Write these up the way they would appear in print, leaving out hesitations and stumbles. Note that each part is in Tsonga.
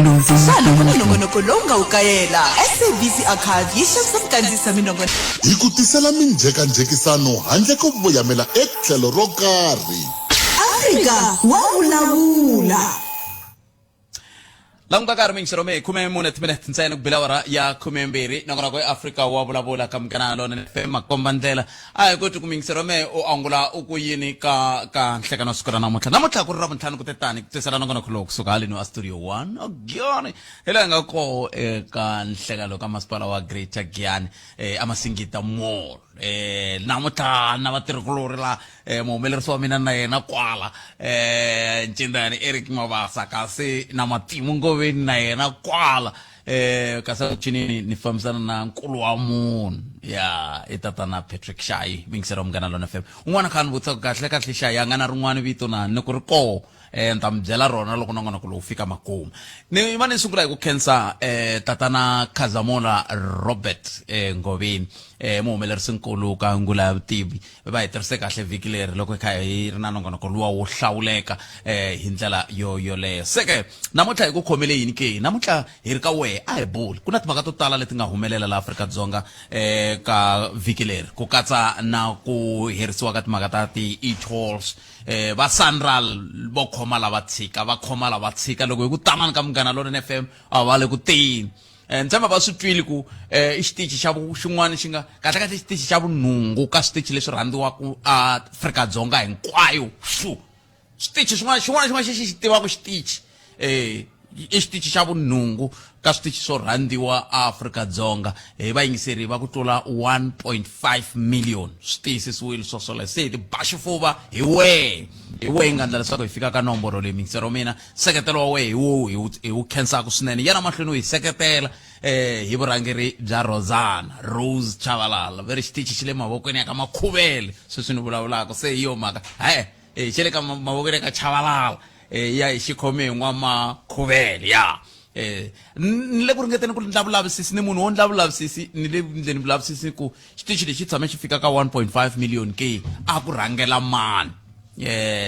Xana ku na nongonoko lowu nga wu kayela? SABC Archive yi xavisa minkandziyiso ya minongonoko. Hi ku tisela minjhekanjhekisano handle ko voyamela etlhelo ro karhi. Afrika wa vulavula. Languta nkarhi mingisero me 14 timinete ntsena ku bela awara ya 12 nongonoko eAfrika wa vulavula ka Munghana Lonene FM makomba ndlela a hi koti ku mingisero me u angula u ku yini ka ka nhlekano wa siku ra namuntlha namuntlha ku ri ravuntlhanu ku tetani ku tisela nongonoko lowu kusuka haleni wa studio 1 ogiyani hi laha hi nga koho eka nhlekano ka masipala wa Greater Giyani eMasingita Mall namuntlha na vatirhikulorhi la muhumelerisi wa mina na yena kwala ncindani Eric Mabasa kasi na Matimu Ngoveni na yena kwala kasi muchinini ni fambisana na nkulu wa munhu ya i tatana Patrick Shayi mingisero wa Munghana Lona FM un'wana kha ni vutisa ku kahle kahle Shayi a nga na rin'wana vito na ni ku ri koho ni ta mi byela rona loko nongonoko lowu fika makumu ni va ni sungula hi ku khensa tatana Khazamula Robert Ngoveni muhumelerisi nkulu ka ngula ya vutivi Va hi tirhise kahle vhiki leri loko hi kha hi ri na nongonoko luwa wo hlawuleka hi ndlela yo yoleyo. Se ke namuntlha hi ku khomele yini ke? Namuntlha hi ri ka wehe a hi buli. Ku na timhaka to tala leti nga humelela laha Afrika-Dzonga ka vhiki leri ku katsa na ku herisiwa ka timhaka ta ti-e-tolls va Sanral vo khoma lava tshika va khoma lava tshika loko hi ku tanani ka Munghana Lonene FM a va le ku teni. Ni tshemba va swi twile ku i xitichi xa xin'wana xi nga kahle kahle xitichi xa vunhungu ka switichi leswi rhandziwaka Afrika-Dzonga hinkwayo fu switichi swin'wana xin'wana xin'wana xi xi tivaka xitichi i xitichi xa vunhungu ka switichi swo rhandziwa Afrika-Dzonga hi vayingiseri va ku tlula 1.5 million swi tiyisisiwile swo swoleswo se hi ti ba xifuva hi wehe hi wehe hi nga endla leswaku hi fika ka nomboro leyi mingisero mina Nseketelo wa wehe hi wo hi wu hi wu khensaka swinene. Yana mahlweni u hi seketela eh, hi vurhangeri bya Rosanna Rose Chavalala. Ve ri xitichi xi le mavokweni ya ka Makhuvele sweswi ni vulavulaka se hi yo mhaka he eh, xi le ka mavokweni ya ka Chavalala eh, ya hi xi khome hi n'wamakhuvele ya ni le ku ringeteni ku ndla vulavisisi ni munhu wo ndla vulavisisi ni le ndleni vulavisisi ku xitichi lexi tshame xi fika ka 1.5 million ke a ku rhangela mani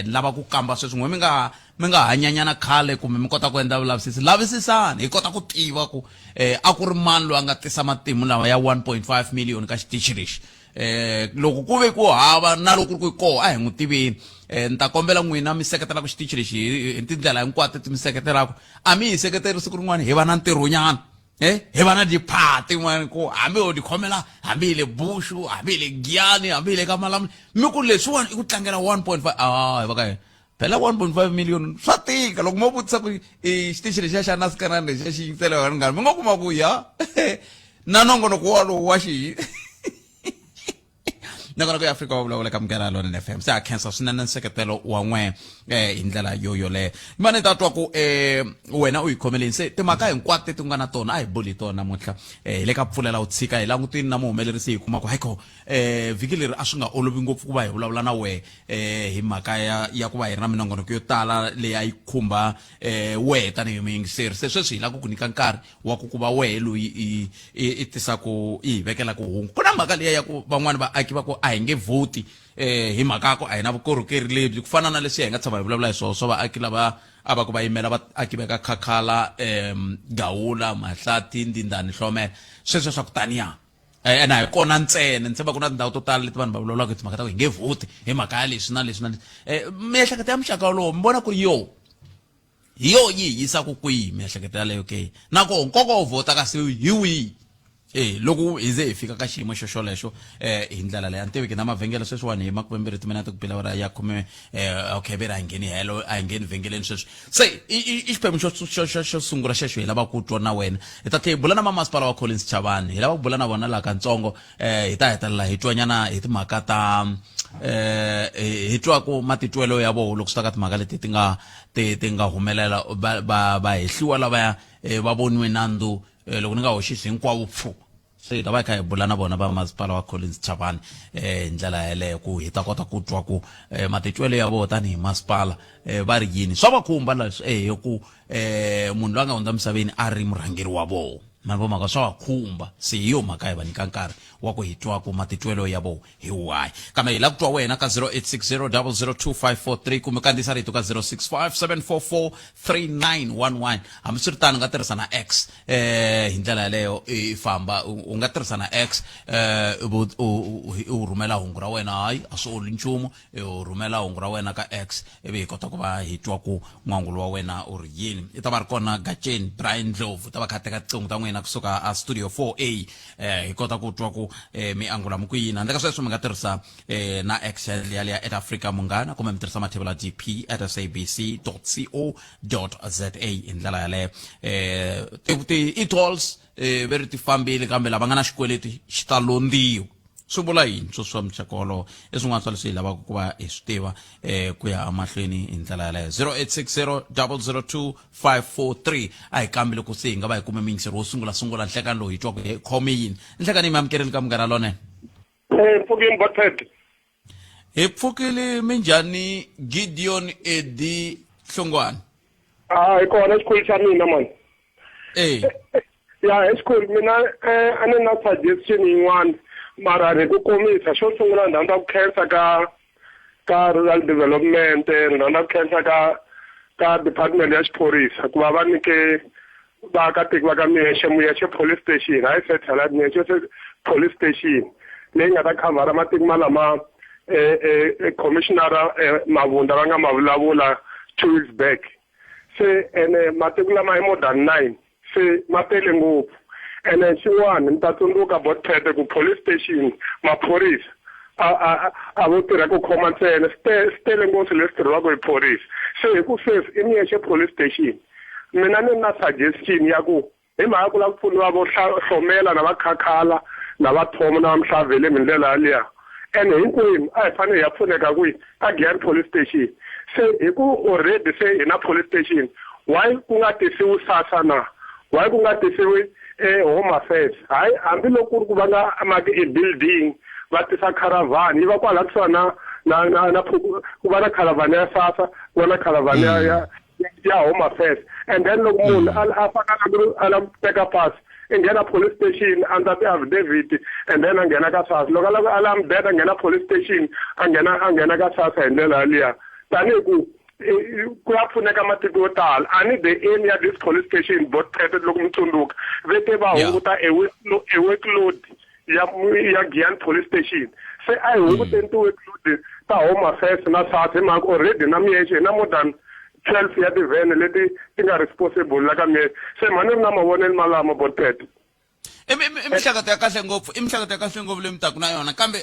lava ku kamba sweswi n'we mi nga mi nga hanyanyana khale kumbe mi kota ku endla vulavisisi lavisisani hi kota ku tiva ku a ku ri mani loyi a nga tisa matimu lawa ya 1.5 million ka xitichi lexi loko ku ve ku hava na loko ku ri ku koho a hi n'wi tiveni ni ta kombela n'wina mi seketelaka xitichi lexi hi tindlela hinkwato ti mi seketelaka a mi hi seketeri siku rin'wana hi va na ntirhonyana hi va na tiphati n'wana ku hambi ho tikhomela hambi hi le Bushu hambi hi le Giyani hambi hi le ka Malamulele mi ku leswiwani i ku tlangela 1.5 a hi va ka hina phela 1.5 million swa tika loko mo vutisa ku i xitichi lexiya xa naskanani lexiya xi yingisela vanhu ngani mi nga kuma ku ya na nongonoko walowu wa xihi nongonoko ya Afrika wa vulavula ka Munghana Lonene FM se a khensa swinene nseketelo wa n'we hi ndlela yo yoleyo ma ni ta twa ku wena u yi khomeleni se timhaka hinkwato leti u nga na tona a hi buli hi tona namuntlha hi le ka pfulela u tshika hi langutini na muhumelerisi hi kuma ku hayiko vhiki leri a swi nga olovi ngopfu ku va hi vulavula na wehe hi mhaka ya ya ku va hi ri na minongonoko yo tala leyi a yi khumba wehe tanihi muyingiseri se sweswi hi lava ku ku nyika nkarhi wa ku ku va wehe loyi i i i tisaku i hi vekelaka hungu ku na mhaka liya ya ku van'wani vaaki va ku a hi nge vhoti hi mhaka ya ku a hi na vukorhokeri lebyi ku fana na leswi hi nga tshama hi vulavula hi swona swa vaaki lava a va ku va yimela vaaki va ka Khakhala Gawula Mahlathi Ndindani Hlomela sweswo swa ku taniya Ene a hi kona ntsena ni tshemba ku na tindhawu to tala leti vanhu va vulavulaka hi timhaka ta ku hi nge vhoti hi mhaka ya leswi na leswi na leswi miehleketo ya muxaka wolowo mi vona ku ri yo hi yo yi hi yisaka kwihi miehleketo yaleyo ke na koho nkoka wo vhota kasi hi wihi e loko hi ze hi fika ka xiyimo xo xolexo hi ndlela leyi a ni tivi ki na mavhengele sweswiwani hi makumembirhi timinete ku bela awara ya khume okay ve ri a hi ngheni helo a hi ngheni vhengeleni sweswi Se i, i, i xiphemu xo, xo, xo, xo sungula xexo hi lava ku twa na wena. Hi ta tlhela hi bula na vamasipala wa Collins Chavani. Hi lava ku bula na vona laha katsongo. Hi ta hetelela hi twanyana hi timhaka ta hi twa ku matitwelo ya vona loko swi ta ka timhaka leti ti nga ti, ti nga humelela va, va, va hehliwa lavaya va voniwe nandzu loko ni nga hoxisi hinkwavo pfu. Se hi ta va hi kha hi bula na vona va masipala wa Collins Chavani hi ndlela yeleyo ku hi ta kota ku twa ku matitwelo ya vona tanihi masipala va ri yini swa va khumba leswi hi ku munhu loyi a nga hundza emisaveni a ri murhangeri wa vona ma vo mhaka swa va khumba se hi yo mhaka hi va nyika nkarhi wa ku hi twa ku matitwelo ya vo hi wahi. Kambe hi lava ku twa wena ka 0860002543 kumbe kandziyisa rito ka 0657443911. Hambiswiritano u nga tirhisa na X hi ndlela yaleyo i famba u nga tirhisa na X u rhumela hungu ra wena. Hayi, a swi oli nchumu, u rhumela hungu ra wena ka X ivi hi kota ku va hi twa ku n'wangulo wa wena u ri yini. I ta va ri kona Gatsheni Brian Ndlovu, ta va kha teka tiqingho ta n'wina kusuka a studio 4A, hi kota ku twa ku mi angula mi ku yini. Handle ka sweswo mi nga tirhisa na X yaliya at Africa Munghana, kumbe mi tirhisa mathebula DP at sabc co za hi ndlela yaleyo. Ti e-tolls ve ri ti fambile, kambe lava nga na xikweleti xi ta londziwa. Swi vula yini swo swa muxaka wolowo? I swin'wana swa leswi hi lavaka ku va hi swi tiva ku ya emahlweni hi ndlela yaleyo. 0860002543. A hi kambi loko se hi nga va hi kume muyingiseri wo sungula sungula nhlekani lowu hi twaka hi khome yini. Nhlekani, mi amukerile ka Munghana Lonene. Mpfukeni Botpet. Hi pfukile, minjhani Gideon Edi Hlongwane? Ah, hi kona xikhulu xa mina mani. Ya, hi xikhulu mina a ni na suggestion yin'wana, mara hi ku komisa. Xo sungula ni rhandza ku khensa ka rural development, ni rhandza ku khensa ka department ya xiphorisa ku va va nyike vaakatiko va ka Muyexe, Muyexe police station, hayi satellite, Muyexe police station leyi nga ta khavhara matiko malama commissioner Mavunda va nga ma vulavula 2 weeks back. Se ene matiko lama i more than 9, se ma tele ngopfu. Ene xin'wana mi ta tsundzuka Botpete ku police station maphorisa a vo tirha ku khoma ntsena, swi tele ngopfu leswi tirhiwaka hi phorisa. Se hi ku sweswi i Muyexe police station, mina ni na suggestion ya ku hi mhaka ku lava ku pfuniwa vo Hlomela na va Khakhala na va Thomo na va Mhlavele hi ndlela yaliya, ene hinkwenu a hi fanele hi ya pfuneka kwihi? Ka Giyani police station. Se hi ku already se hi na police station, why ku nga tisiwi SASSA na why ku nga tisiwi Home Affairs? Hayi, hambiloko ku ri ku va nga maki e building, va tisa caravan yi va kwala kusuhani na ku va na caravan ya SASSA, ku va na caravan ya Home Affairs, and then loko munhu a faka a lava ku teka pasi, i nghena police station a ndza ti-affidavit and then a nghena ka SASSA. Loko a lava a lava mudende, a nghena police station, a nghena ka SASSA hi ndlela yaliya. Tanihi ku ku ya pfuneka matiko yo tala, a ni the aim ya this police station, Botpete, loko mi tsundzuka ve te va hunguta a workload ya Giyani police station. Se a hi hunguteni ti-workload ta Home Affairs na SASSA, hi mhaka already na Muyexe hi na more than 12 ya tivhene leti ti nga responsible la ka Muyexe. Se mhani ri na mavonelo malama, Botpete. I mihleketo ya kahle ngopfu, i mihleketo ya kahle ngopfu leyi mi taku na yona, kambe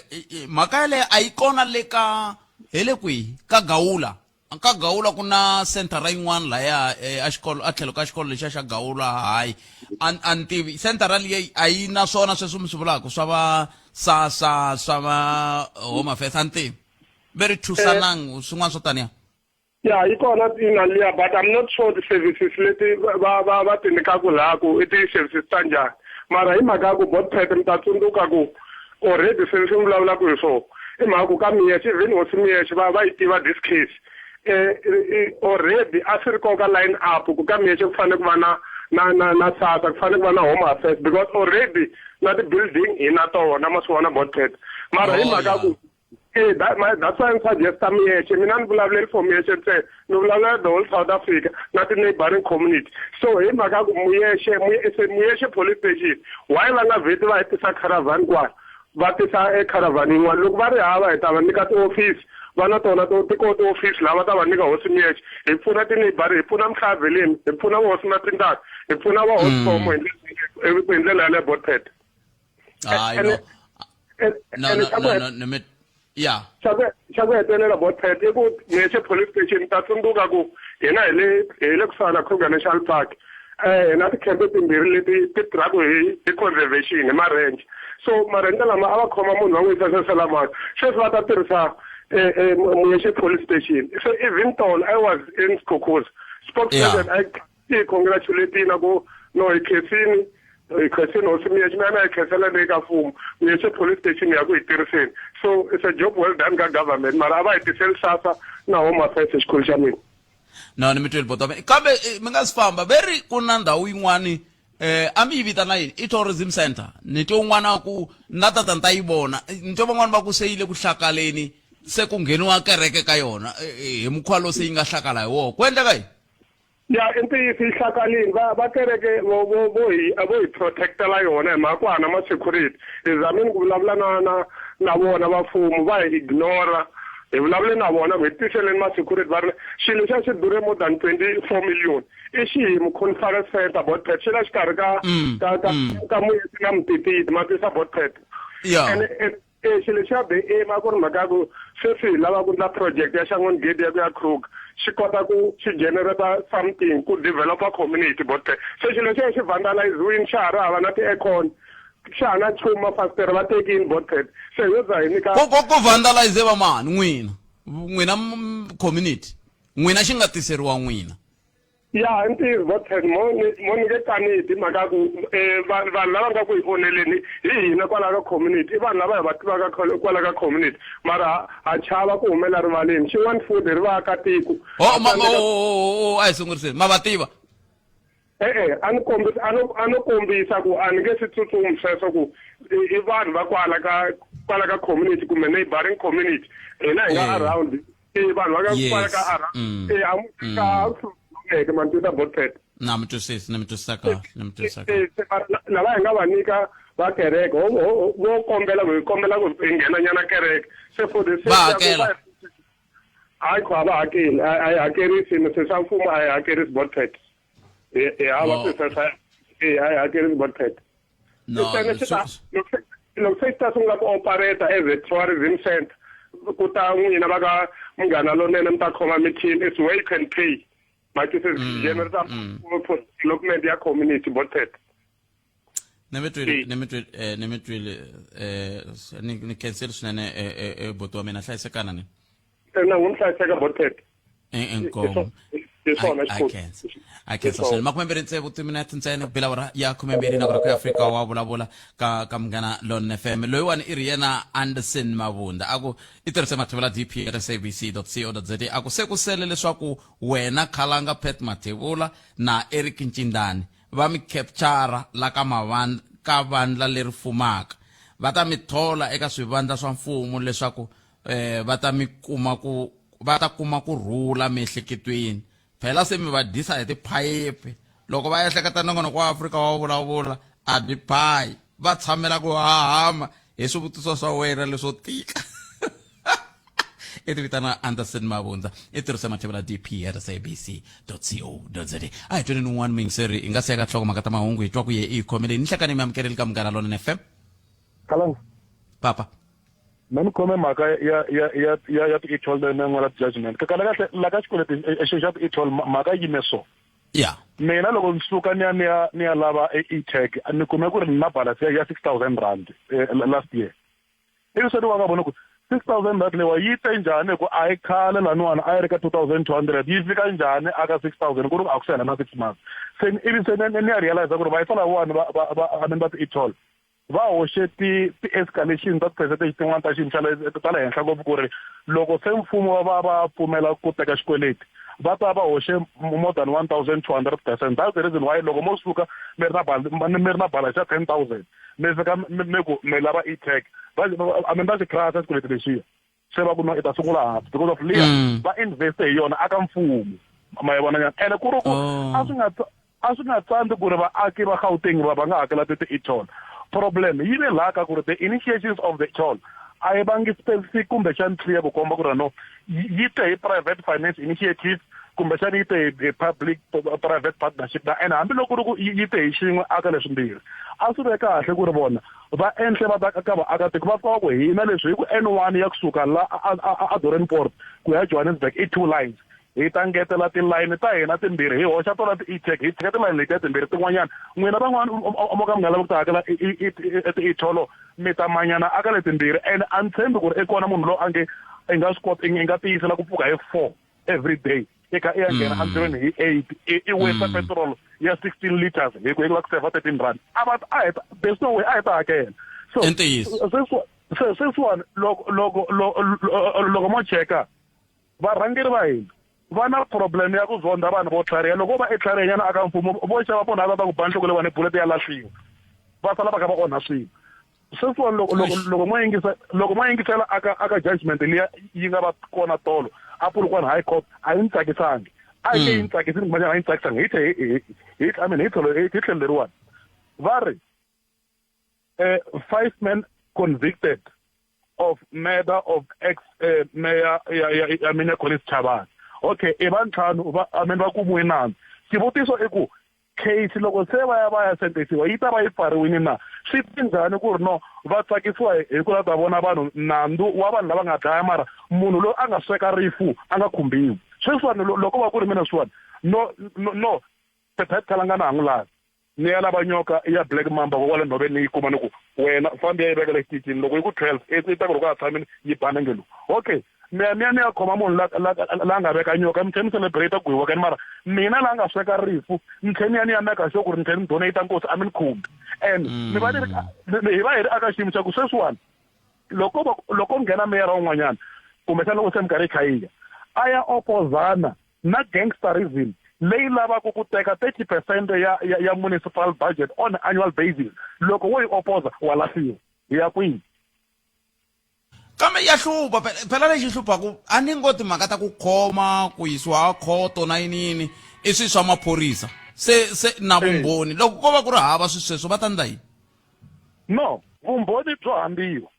mhaka yaleyo a yi kona le ka hi le kwihi ka Gawula. Ka Gawula ku na senthara yin'wana laya a xikolo, a tlhelo ka xikolo lexiya xa Gawula. Hayi, a ni tivi senthara liya a yi na swona sweswi mi swi vulaka swa va SASSA, swa va Home Affairs. A ni tivi ve ri thusanang swin'wana swo taniya. Ya, yi kona ina liya, but I'm not sure ti-services leti va ti nyikaku laha ku i ti-services ta njhani. Mara hi mhaka ya ku Botpet mi ta tsundzuka ku already se leswi mi vulavulaka hi swona, i mhaka ku ka Muyexe, even hosi Muyexe va yi tiva this case. Already a swi ri koka line up ku ka Muyexe ku fanele ku va na SASSA, ku fanele ku va na Home Affairs, because already na ti-building hi na tona, ma swi vona, Botpet. Mara hi mhaka ku that's why ni suggesta Muyexe. Mina ni vulavuleli for Muyexe ntsena, ni vulavula the whole South Africa na ti-neighboring community. So hi mhaka ku Muyexe, se Muyexe police station, why va nga vheti va hi tisa caravan kwala, va tisa e caravan yin'wana? Loko va ri hava, hi ta va nyika tiofisi, va na tona tiko tiofisi lava ta va nyika hosi Muyexe. Hi pfuna ti-neighboring, hi pfuna Mhlaveleni, hi pfuna vahosi Matindaka, hi pfuna vahosi Tomo hi ndlela yaleyo, Botpet. Hayi, no no no no no no ya. Xa ku hetelela, Botpet, i ku Muyexe police station, ta tsundzuka ku hina hi le kusuhana na Kruger National Park. Hi na tikhempe timbirhi leti ti tirhaka hi conservation, hi ma-range. So ma-ranger lama a va khoma munhu va n'wi yisa Saselamani, sweswi va ta tirhisa Muyexe police station. So even tolo I was in Skukuza, spokesperson a yi congratulatina ku no, hi khensini, hi khensini hosi Muyexe. Mina hi khensela leyi ka mfumo, Muyexe police station ya ku hi tirhiseni. So it's a job well done ka government, mara a va hi tiseli SASSA na Home Affairs, xikhulu xa mina. No, ni mi tweli bota, kambe mi nga si famba, ve ri ku na ndhawu yin'wani. A mi yi vitana yini? I tourism center. Ni twe un'wana a ku na tata ni ta yi vona. Ni twe van'wana va ku se yi le ku hlakaleni, se ku ngheniwa kereke ka yona hi mukhuva lowu se yi nga hlakala hi wona. Ku endleka yini? Ya, i ntiyiso, yi hlakalini. Va kereke vo hi protectela yona hi mhaka ku hana ma-security. Hi zamini ku vulavula na vona va mfumo, va hi ignora. Hi vulavule na vona ku hi tiseleni ma-security, va ri xilo xa xi dure more than 24 million. I xiyimo conference center botpet xi la xikarhi ka Muyeti na Mutititi, ma tisa botpet. And xilo xa be ma ku ri mhaka ya ku sweswi hi lava ku endla project ya Shangoni Gate ya ku ya Kruger, xi kota ku xi generate something ku developer community botpet. Se xilo xexo xi vandaliziwini, xa ha ri hava na ti-aircon, xa ha na nchumu, mafasitere va tekini botpet. Se yo za hi nyika Ku vandalize va mani? N'wina community, n'wina xi nga tiseriwa n'wina? Ya, i ntiyiso botpet. Mo ni nge kaneti mhaka ku vanhu lava nga ku hi onheleni hi hina kwalaha ka community, i vanhu lava hi va tivaka kwala ka community, mara ha chava ku humela rivaleni. Xin'wana futhi, ri vaakatiko Oh, oh, a hi sunguriseni, ma va tiva? E-e, a ni kombisa, a no kombisa ku a ni nge swi tsutsumi sweswo ku i vanhu va kwala ka community kumbe neighboring community, hina hi nga around, i vanhu va ka kwala ka around. E a mu ka ma twisisa botpet? Na mi twisisi, ni mi twisisa kahle, ni mi twisisa kahle. Lava hi nga va nyika va kereke vo kombela ku hi kombela ku hi nghena nyana kereke, se for the Va hakela? Hayi, ku a va hakeli, a hi hakerisi se swa mfumo, a hi hakerisi botpet, hi hava sweswo, a hi hakerisi botpet. No, Loko se xi ta sungula ku operate as a tourism center, ku ta n'wina va ka Munghana Lonene, mi ta khoma meeting, is where you can pay mati se generate for development ya community botpet. Ni mi twile, ni mi twile, ni mi twile. Ni khensile swinene, buti wa mina, hlayisekana ni. Na n'wi hlayiseka botpet. Inkomu. Hi swona. A khensa, a khensa swinene. 26 timinete ntsena ku bela awara ya 12 na ku Afrika wa vulavula ka Munghana Lon FM. Loyiwani i ri yena Anderson Mavunda, a ku i tirhise Mathevula DP at SABC co za, a ku se ku sele leswaku wena Khalanga Pat Mathevula na Eric Ncindani va mi captura la ka mavandla, ka vandla leri fumaka, va ta mi thola eka swivandla swa mfumo leswaku va ta mi kuma ku va ta kuma ku rhula miehleketweni. Phela se mi va dyisa hi tiphayiphi, loko va ehleketa nongonoko wa Afrika wa vulavula a byi phayi, va tshamela ku hahama hi swivutiso swa wena leswo tika. I ti vitana Anderson Mavundza, i tirhise Mathevula DP at SABC co za. A hi tweni un'wana muyingiseri hi nga siya ka nhlokomhaka ta mahungu, hi twa ku ye i yi khomeleni. Ni hlekani, mi amukeleli ka Munghana Lonene FM. Kalanga. Papa. Me ni khome mhaka ya ti-e-toll na n'wana judgment. Ka kahle kahle la ka xikweleti xo xa ti-e-toll, mhaka yi yime so. Mina loko ni suka ni ya lava e-tag, ni kume ku ri ni na balance ya R6 000 last year. Ivi se ni va nga vona ku R6 000 leyiwa yi te njhani, hi ku a yi khale laniwani a yi ri ka 2200, yi fika njhani aka 6000 ku ri a ku se hela na 6 months? Se ivi se ni ya realize ku ri vayisa lavawani va I mean va ti-e-toll va hoxe ti-escalation ta ti-percentage tin'wana ta xiyimo xa le ta le henhla ngopfu, ku ri loko se mfumo va pfumela ku teka xikweleti, va ta va hoxe more than 1200%. That's the reason why loko mo suka mi ri na balance ya 10 000, mi fika mi ku mi lava e-tag, va I mean va xi crasa xikweleti lexiya, se va ku no, i ta sungula hansi because of liya va investe hi yona aka mfumo, ma yi vona nyana. Ene ku ri ku a swi nga tsandzi ku ri vaaki va Gauteng va nga hakela ti-e-toll. Problem yi le laha ka ku ri the initiations of the toll a yi vangi specific kumbexani clear ku komba ku ri no, yi te hi private finance initiative, kumbexani yi te hi public private partnership na. Ene hambiloko ku ri ku yi te hi xin'we aka leswimbirhi, a swi ve kahle ku ri vona va enhle va ta ka vaakatiko va kova ku hina leswi hi ku N1 ya kusuka la a Doranport ku ya Johannesburg i two lines, hi ta ngetela tilayini ta hina timbirhi, hi hoxa tona ti-e-tag, hi tshika tilayini letiya timbirhi tin'wanyana. N'wina van'wana mo ka mi nga lavi ku ta hakela ti-e-toll, mi ta manyana aka letimbirhi. And a ni tshembi ku ri i kona munhu loyi a nge i nga swi kota i nga tiyisela ku pfuka hi 4 every day i kha i ya nghena entirhweni hi 8, i waste petrol ya 16 liters hi ku hi lava ku save R13. A va a hi there's no way a hi ta hakela. So sweswiwani loko mo cheka varhangeri va hina. Va na problem ya ku zonda vanhu vo tlhariha. Loko va i tlhariha nyana aka mfumo, vo xava munhu a ta ta ku ba nhloko leyiwani, bullet ya lahliwa, va sala va kha va onha swilo. Sweswiwani loko mo yingisa, loko mo yingisela aka judgment liya yi nga va kona tolo a Polokwane High Court, a yi ni tsakisangi, a yi nge yi ni tsakisi kumbexana a yi ni tsakisangi hi tlhe hi I mean hi tlhelo hi tlhelo leriwani va ri 5 men convicted of murder of ex mayor ya Minneapolis Chavani. Okay, i va ntlhanu va, I mean, va kumiwe nandzu. Xivutiso i ku case loko se va ya va ya sentensiwa yi ta va yi pfariwile na? Swi ti njhani ku ri no va tsakisiwa hi ku la ta vona vanhu nandzu wa vanhu lava nga dlaya, mara munhu loyi a nga sweka rifu a nga khumbiwi? Sweswiwani loko va ku ri mina sweswiwani no no no Pet Khalangana ha n'wi lavi, ni ya lava nyoka ya Black Mamba kokwale nhoveni, ni yi kuma, ni ku wena fambi ya yi vekela exitichini, loko yi ku 12 i ta ku loko a tshamile yi ba nenge lowu. Okay, mi ya mi ya mi ya khoma munhu la nga veka nyoka, mi tlhela mi celebrate ku gweviwa ka yena, mara mina la nga sweka rifu ni tlhela ni ya ni ya meka sure ku ri ni tlhela ni donate nkosi, a mi ni khumbi. And ni va ni ri hi va hi ri aka xiyimo xa ku sweswiwani loko loko nghena meyara un'wanyana, kumbexana loko se minkarhi yi kha yi ya a ya opozana na gangsterism leyi lavaka ku teka 30% ya municipal budget on annual basis, loko wo yi opoza wa lahliwa, hi ya kwihi? Kambe ya hlupha phela, lexi hluphaku a ni ngo timhaka ta ku khoma ku yisiwa a khoto na yiniyini i swilo swa maphorisa se na vumbhoni. Loko ko va ku ri hava swi sweswo, va ta ndla yini? No, vumbhoni byo hambiwa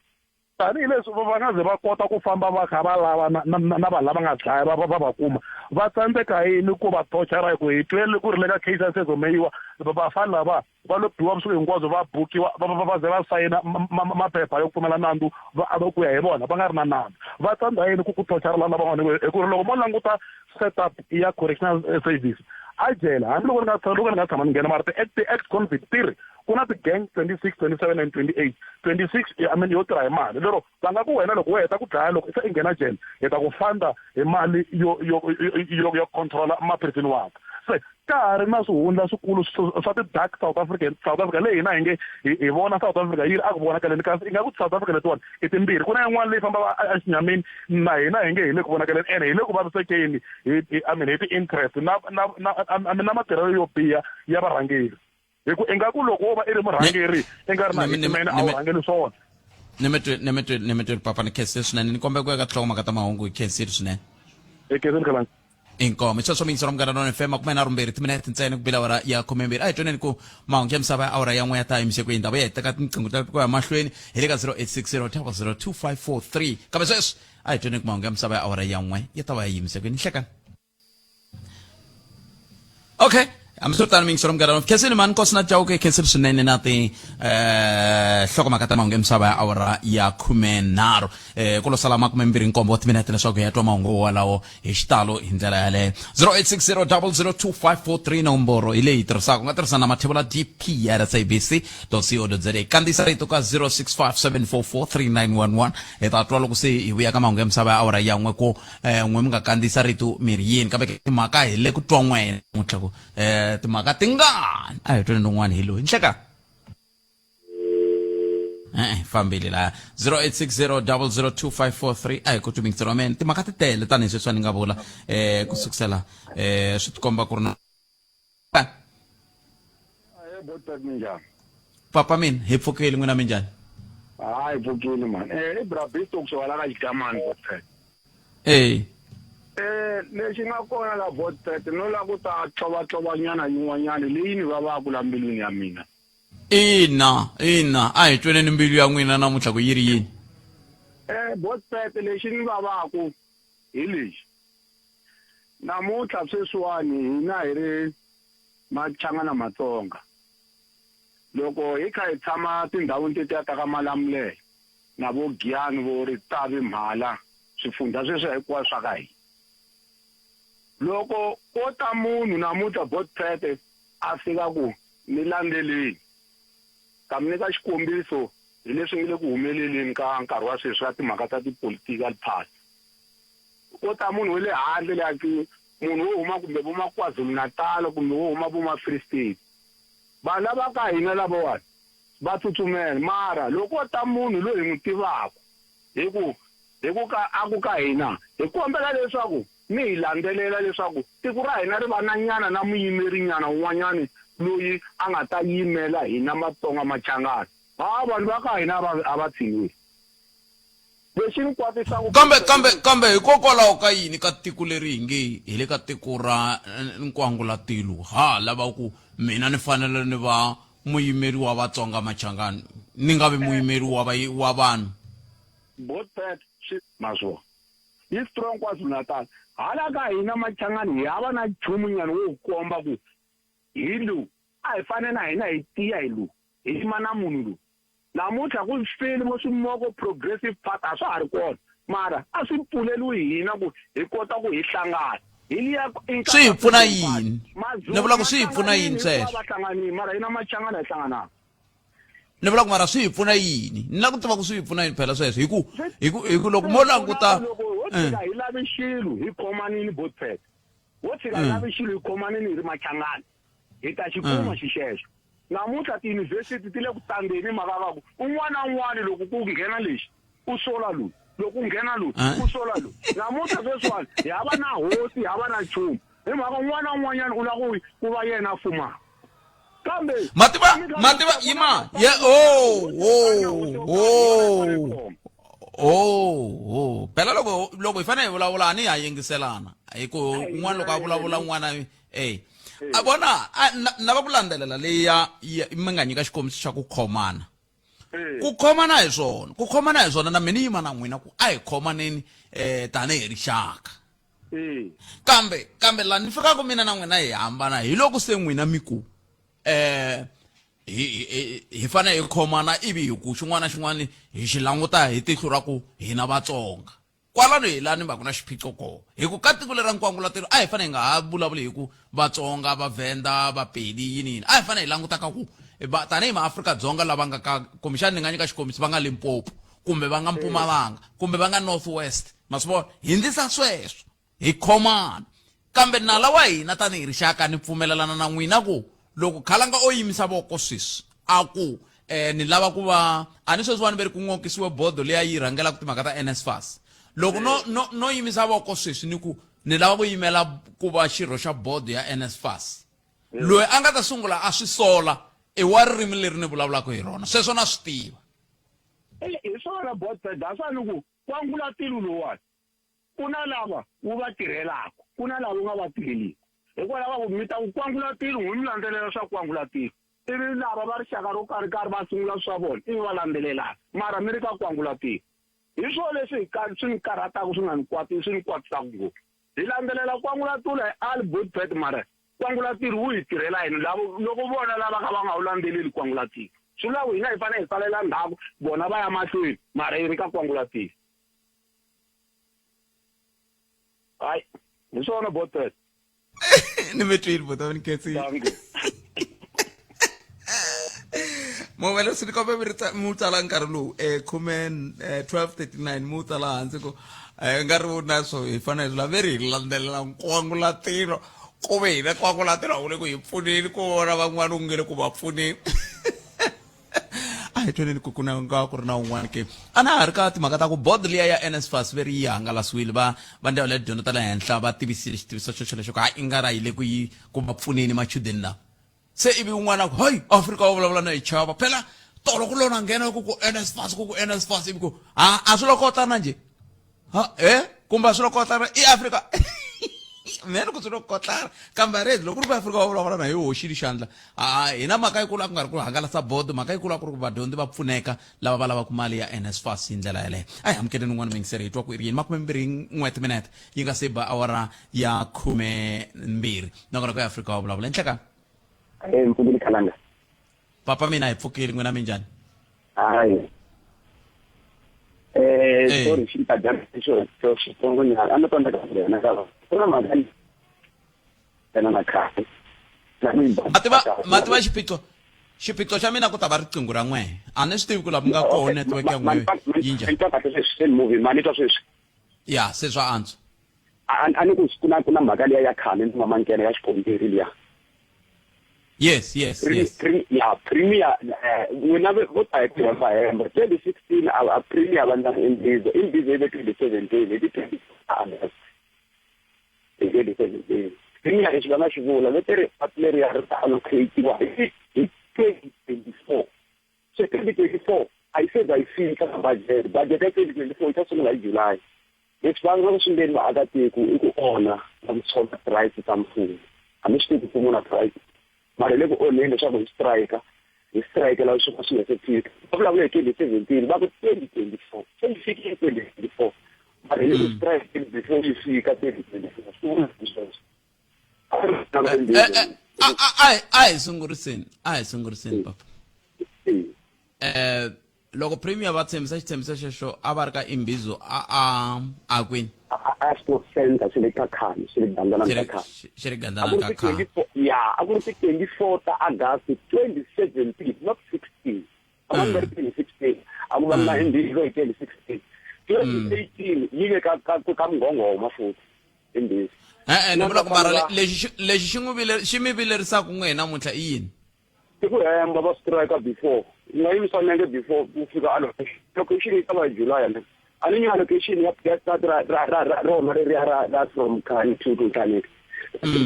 tanihileswi va nga ze va kota ku famba va kha va lava na vanhu lava nga dlaya va kuma, va tsandzeka yini ku va torture? Hi ku hi twele ku ri le ka case ya Senzo Meyiwa, vafana lava va lo biwa vusiku hinkwabyo, va bukiwa, va ze va sayina maphepha yo pfumela nandzu va ku ya hi vona va nga ri na nandzu. Va tsandza yini ku torture lava van'wana? Hi ku ri loko mo languta setup ya correctional service a jele, hambiloko ni nga loko ni nga tshama ni nghena, mara ti-ex convict ti ri ku na ti-gang 26, 27 and 28. 26, I mean, yo tirha hi mali, lero va nga ku wena loko wo heta ku dlaya, loko se i nghena jele, hi ta ku fanda hi mali yo controla ma-prison ward. Se ka ha ri na swihundla swikulu swa ti-dark South African, South Africa leyi hina hi nge hi vona South Africa yi ri a ku vonakaleni, kasi ingaku South Africa letiwani i timbirhi, ku na yin'wana leyi fambaka exinyamini, na hina hi nge hi le ku vonakaleni ene hi le ku vavisekeni hi, I mean, hi ti-interest na I mean, na matirhelo yo biha ya varhangeri, hi ku ingaku loko wo va i ri murhangeri i nga ri na hitman, a wu rhangeli swona. Ni mi tweli papa, ni khensile swinene, ni kombela ku ya ka tinhlokomhaka ta mahungu, hi khensile swinene. Hi khensile, Khalanga. Inkomo, sweswo miyingiselo Munghana Lona FM, 32 timinete ntsena ku bila awara ya 12. A hi twaneni ku mahungu ya misava ya awara ya 1 ya ta yimise ku yini. Ndhawu ya hi teka tinqingho ta ku ya mahlweni hi le ka 0860 000 2543, kambe sweswi a hi twaneni ku mahungu ya misava ya awara ya 1 ya ta va ya yimise ku yini. Nhlekani. Okay, hambiswiritano miyingiselo Munghana Lona, khensile mani nkosi na Chauke, khensile swinene na ti hlokomhaka ta mahungu ya misava ya awara ya 13. Ku lo sala 27 wa timinete leswaku hi ya twa mahungu walawo hi xitalo hi ndlela yaleyo. 0860 002543 nomboro hi leyi tirhisaka, u nga tirhisa na mathevula dp ya sabc co za, kandziyisa rito ka 0657443911. Hi ta twa loko se hi vuya ka mahungu ya misava ya awara ya 1 ku n'we mi nga kandziyisa rito mi ri yini, kambe timhaka hi le ku twa n'wena namuntlha ku timhaka tingani. A hi tweni lowun'wana, hi loyi nhleka e-e fambile laha 0860 002543. A hi ku twi wa mina, timhaka ti tele tanihi sweswi a ni nga vula ku sukusela swi tikomba ku ri na Minjhani? Papa mina hi pfukile, n'wina minjhani? Hayi, pfukile mani. I bra Bisto kusuka la ka Xigamani, Botpet. Lexi nga kona la, Botpet, no la ku ta tlovatlovanyana yin'wanyana leyi ni vavaku la mbilwini ya mina. Ina, ina, a hi tweneni mbilu ya n'wina namuntlha ku yi ri yini. Botpet, lexi ni vavaku hi lexi. Namuntlha sweswiwani hina hi ri Machangana Matsonga, loko hi kha hi tshama tindhawini tetiya ta ka Malamulele na vo Giyani, vo Ritavi, Mhala, swifundha sweswiya hinkwaswo swa ka hina, loko ko ta munhu namuntlha, Botpete, a fika ku ni landzeleni, ta mi nyika xikombiso hi leswi ngi le ku humeleleni ka nkarhi wa sweswi ka timhaka ta ti-political party. Ko ta munhu wa le handle le ki munhu wo huma kumbe vo ma KwaZulu-Natal kumbe wo huma vo ma Free State, vanhu lava ka hina lavawani va tsutsumela, mara loko ko ta munhu loyi hi n'wi tivaka hi ku hi ku ka a ku ka hina hi kombela leswaku mi hi landzelela leswaku tiko ra hina ri va na nyana na muyimerinyana un'wanyani loyi a nga ta yimela hina Matsonga Machangani. Ha, vanhu va ka hina a va a va tshineli. Lexi ni kwatisaka Kambe kambe kambe hikokwalaho ka yini ka tiko leri hi nge hi le ka tiko ra nkwangulatilo ha lava ku mina ni fanele ni va muyimeri wa Vatsonga Machangani ni nga vi muyimeri wa va wa vanhu? Botpet swi ma swo yi strong KwaZulu Natal hala ka hina Machangani hi hava na nchumu nyana wo komba ku hi lowu a hi fane na hina hi tiya hi lowu hi yima na munhu lowu namuntlha ku file vo swimoko Progressive Party a swa ha ri kona mara a swi pfuleliwi hina ku hi kota ku hi hlangana hi liya Swi hi pfuna yini? Ni vula ku swi hi pfuna yini sweswo? Va hlanganile mara hina Machangani hi hlangananga. Ni vula ku mara swi hi pfuna yini? Ni lava ku tiva ku swi hi pfuna yini phela sweswo hi ku hi ku hi ku loko mo languta loko ho tshika hi lavi xilo hi khomanini botpet ho tshika hi lavi xilo hi khomanini hi ri Machangani hi ta xi kuma xixexo. Namuntlha tiyunivhesiti ti le ku tsandzeni hi mhaka va ku un'wana na un'wana loko ku nghena lexi u sola loyi loko ku nghena loyi u sola loyi. Namuntlha sweswiwani hi hava na hosi hi hava na nchumu hi mhaka un'wana na un'wanyana u lava ku ku va yena a fumaka. Kambe Mativa mativa yima ye oh oh oh oh oh phela loko loko hi fanele hi vulavula a ni ha yingiselana hi ku un'wana loko a vulavula un'wana e a vona na va ku landzelela leyi ya mi nga nyika xikombiso xa ku khomana ku khomana hi swona ku khomana hi swona na mina yima na n'wina ku a hi khomaneni um tanihi rixaka kambe kambe laha ni fikaka mina na n'wina hi hambana hi loko se n'wina mi ku um hi hi fanele hi khomana ivi hi ku xin'wana na xin'wana hi xi languta hi tihlo ra ku hina Vatsonga. Kwalano hi laha ni va ku na xiphiqo kona hi ku ka tiko leri ra nkwangulatilo a hi fanele hi nga ha vulavuli hi ku Vatsonga, Vavhenda, Vapedi yini yini a hi fanele hi languta ka ku tanihi maAfrika-Dzonga lava nga ka kumbexana ni nga nyika xikombiso va nga Limpopo kumbe va nga Mpumalanga kumbe va nga North West ma swi vona hi ndlisa sweswo hi khomana kambe nala wa hina tanihi rixaka ni pfumelelana na n'wina ku loko khalanga o yimisa voko sweswi a ku eh ni lava ku va a ni sweswiwani ve ri ku n'okisiwe bodo leyi a yi rhangelaka timhaka ta NSFAS loko no no no yimisa voko sweswi ni ku ni lava ku yimela ku va xirho xa bodo ya NSFAS loyi a nga ta sungula a swi sola i wa ririmi leri ni vulavulaka hi rona sweswo na swi tiva. Hi swona bot that's why ni ku kwangulatilo lowuwani ku na lava wu va tirhelaka ku na lava wu nga va tirheliki hikwalaho ka ku mi ta ku kwangulatilo n'wi mi landzelela swa kwangulatilo ivi lava va rixaka ro karhi karhi va sungula swa vona ivi va landzelelana mara mi ri ka kwangulatilo hi swona leswi hi swi ni karhataka swi nga ni kwati swi ni kwatisaka ngopfu hi landzelela kwangulatilo hi ali botpet mara kwangulatilo wu hi tirhela yini lavo loko vona lava ka va nga wu landzeleli kwangulatilo swi vula ku hina hi fanele hi salela ndzhaku vona va ya mahlweni mara yi ri ka kwangulatilo hayi hi swona botpet ni mi twile bota ni khensile movele swi kombe mi ri mi wu tsala nkarhi lowu um khume 12:39 mi wu tsala hansi ku um nga ri na swo hi fanele hi lave ri hi landzelela nkwangulatilo ku ve hina nkwangulatilo a wu le ku hi pfuneni ku vona van'wana u nge le ku va pfuneni a hi tweneni ku ku na nga ku ri na un'wana ke a na ha ri ka timhaka ta ku board liya ya NSFAS ve ri yi hangalasiwile va va ndzawulo ya tidyondzo ta le henhla va tivisile xitiviso xo xolexo ku hayi i nga ra yi le ku yi ku va pfuneni machudeni lawa se ivi un'wana a ku hayi Afrika wa vulavula na hi chava phela tolo ku lona nghena ku ku NSFAS ku ku NSFAS ivi ku ha a swi lo kotana njhe ha e kumbe a swi lo kotana i Afrika mina ni ku swi lo kotana kambe a rezi loko ku ri ku Afrika wa vulavula na hi hoxile xandla a hina mhaka yikulu a ku nga ri ku hangalasa bodo mhaka yikulu a ku ri ku vadyondzi va pfuneka lava va lavaka mali ya NSFAS hi ndlela yaleyo a hi amukeleni un'wana muyingiseri hi twa ku i ri yini 21 timinete yi nga se ba awara ya 12 nongonoko ya Afrika wa vulavula enhlekani Eh, mpfukile khalanga. Papa mina hi pfukile n'wina minjhani? Hayi. Eh, sorry xi ta dya xo xo xitsongo nyana. A ni tonda ka yena ka. Ku na mhaka yena na khale. Mativa mativa xiphiqo xiphiqo xa mina ku ta va riqingho ra n'wehe a ni swi tivi ku laha mi nga kona network ya n'wehe yi njhani. Ni twa kahle sweswi se ni movie ma ni twa sweswi. Ya se swa antswa. A ni ku ku na ku na mhaka liya ya khale ni mamankene ya xikomberi liya. Yes, yes, yes. Ya premier n'wina vo ta hi ku hemba hemba 2016 a premier va ndla imbizo imbizo yi ve 2017 hi ti 20 August. Hi 2017 premier lexi va nga xi vula va te ri patu leriya ri ta allocatiwa hi 2024. Se 2024 a yi se za yi fika ka budget. Budget ya 2024 yi ta sungula hi July. Leswi va nga swi endleni vaakatiko i ku onha na ku tshova ti-rights ta mfumo. A mi swi tivi ku mfumo wu na ti-rights, mara hi le ku onheni leswaku hi strike, hi strikela swo ka swi nga se fika. Va vulavule hi 2017 va ku 2024, se yi fikile 2024, mara hi le ku strikeni before yi fika 2024. Swi vula yini sweswo? A ri na Eh, eh, eh, a a a hi sunguriseni, a hi sunguriseni papa. Loko premier va tshembisa xitshembiso xexo a va ri ka imbizo a a a kwini? A Sports Center swi le Kakhani, swi le Gandlana Kakhani. Xi ri Gandlana Kakhani. Ya, a ku ri ti 24 ta August 2017, not 16. A va ri 2016, a ku va na imbizo hi 2016. 2018 yi ve ka ka ka Mngongoma futhi imbizo. E-e, ni vula ku mara lexi lexi xi n'wi vile xi mi vilerisaka n'we namuntlha i yini? I ku hemba va strike before u nga yimisa nenge before ku fika allocation. Allocation yi ta va hi July ne a ni nyika allocation ya ya ra ra ra ra rona leriya ra ra from Khani to to Ntlhaneke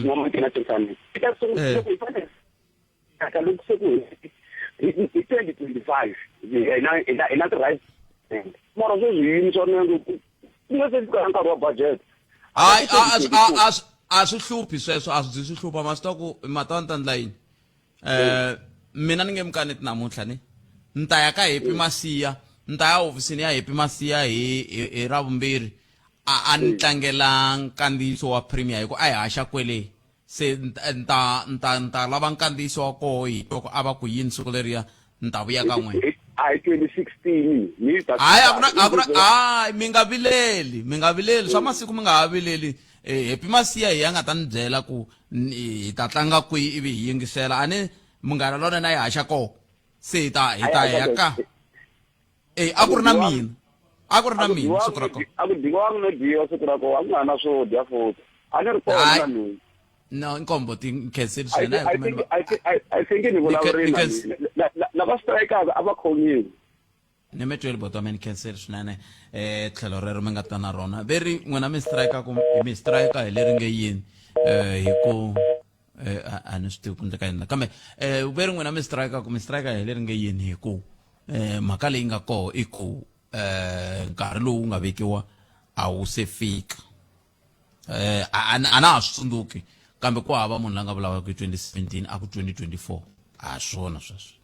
noma kena to Ntlhaneke i ta sungula loko hi fanele ka loko se ku hi 2025 hi na hi na hi na ti-right mara sweswi hi yimisa nenge ku nga se fika nkarhi wa budget. Hayi, a a swi hluphi sweswo, a swi byi swi hlupha. Ma swi tiva ku mata ni ta ndla yini? Mina ni nge mi kaneti namuntlha ni ni ta ya ka Happy Masiya, ni ta ya hofisini ya Happy Masiya hi hi Ravumbirhi, a a ni tlangela nkandziyiso wa premier hi ku a hi haxa kwele. Se ni ta ni ta ni ta lava nkandziyiso wa koho hi twa ku a va ku yini siku leriya, ni ta vuya ka n'wina. A hi 2016 ni ta Hayi, a ku na a ku na hayi, mi nga vileli, mi nga vileli swa masiku, mi nga ha vileli. Happy Masiya hi ya nga ta ni byela ku hi ta tlanga kwihi ivi hi yingisela. A ni Munghana Lonene a yi haxa koho, se hi ta hi ta ya ka a ku ri na mina, a ku ri na mina siku ra kona. A ku dyiwangi no dyiwa siku ra kona, a ku nga na swo dya futhi, a ni ri kona na mina. No, inkombo ti nkhenseli swinene. I think ni vulavurile na mina lava strikaka a va khomiwi. Ni mi tweli boti wa mina, khenseli swinene tlhelo rero mi nga ta na rona. Ve ri n'wina mi strike ku mi strike hi leri nge yini? Hi ku a ni swi tivi ku ndleka yini, kambe ve ri n'wina mi strike ku mi strike hi leri nge yini? Hi ku mhaka leyi nga koho i ku nkarhi lowu nga vekiwa a wu se fika. A na ha swi tsundzuki, kambe ku hava munhu la nga vulavulaka hi 2017 a ku 2024. A swona sweswo